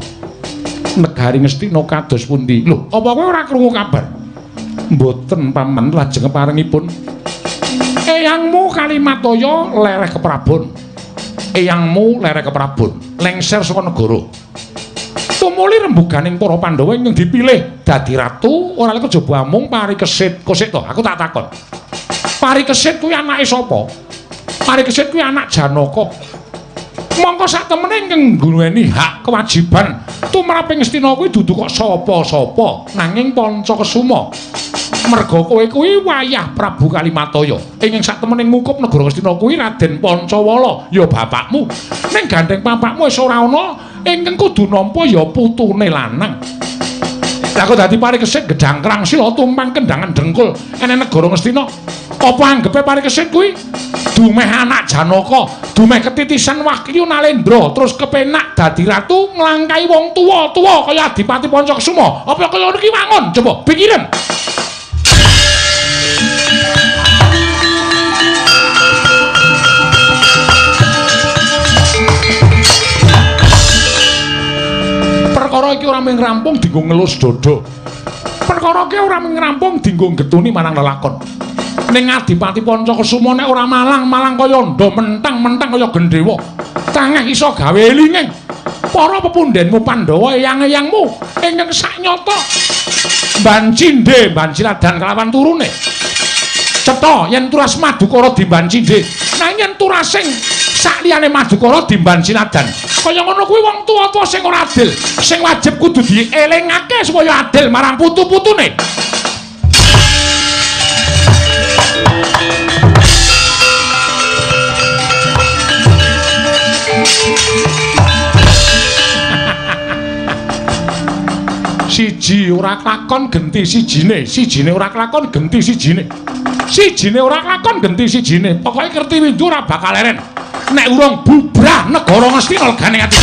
Negari Ngastina kados pundi? Lho, apa kowe ora krungu kabar? Mboten paman, lajeng keparengipun eyangmu Kalimataya lereh keprabon. Eyangmu lereh keprabon, lengser saka negara. Tumuli rembuganing para Pandhawa ingkang dipilih dadi ratu ora kejaba amung Parikesit. Kosik to, aku tak takon. Parikesit kuwi anake sapa? Parikesit kuwi anak Janaka. Mongko sak temene ingkang ngguneni hak kewajiban tumrap ing Ngastina kuwi dudu kok sapa-sapa nanging Pancakesuma. Merga kowe kuwi wayah Prabu Kalimataya. Ingkang sak temene ngukup negara Ngastina kuwi Raden Pancawala, ya bapakmu. Ning gandeng bapakmu wis ora ana, Ingkang kudu nampa ya putune lanang. Lah kok dadi Parikesit gedhangkrang sila tumpang kendangan dengkul ene negara Ngastina. Apa anggepe Parikesit kuwi dumeh anak Janaka, dumeh ketitisan Wahyu Nalendra, terus kepenak dadi ratu nglangkai wong tuwa-tuwa kaya Adipati Pancakesuma. Apa kaya ngono ki wangun? Coba pikiran. Perkara iki ora mung rampung dienggo ngelus dada. Perkara iki ora mung rampung dienggo getuni marang lelakon. Ning Adipati Pancakesuma nek ora malang-malang kaya ndha mentang-mentang kaya gendhewa, tangeh iso gawe elinging para pepundhenmu Pandhawa eyang-eyangmu ingkang saknyata mbancindhe mbanciladan kelawan turune. Cetha yen turas Madukara dimbancindhe, nanging yen turasing sakliyane Madukara dimbanciladan. Kaya ngono kuwi wong tuwa-tuwa sing ora adil, sing wajib kudu dielingake supaya adil marang putu-putune. Siji ora klakon genti sijine, sijine ora klakon genti sijine, sijine ora klakon genti sijine. Pokoke Kertiwindu ora bakal leren nek urung bubrah negara Ngastina legane ati.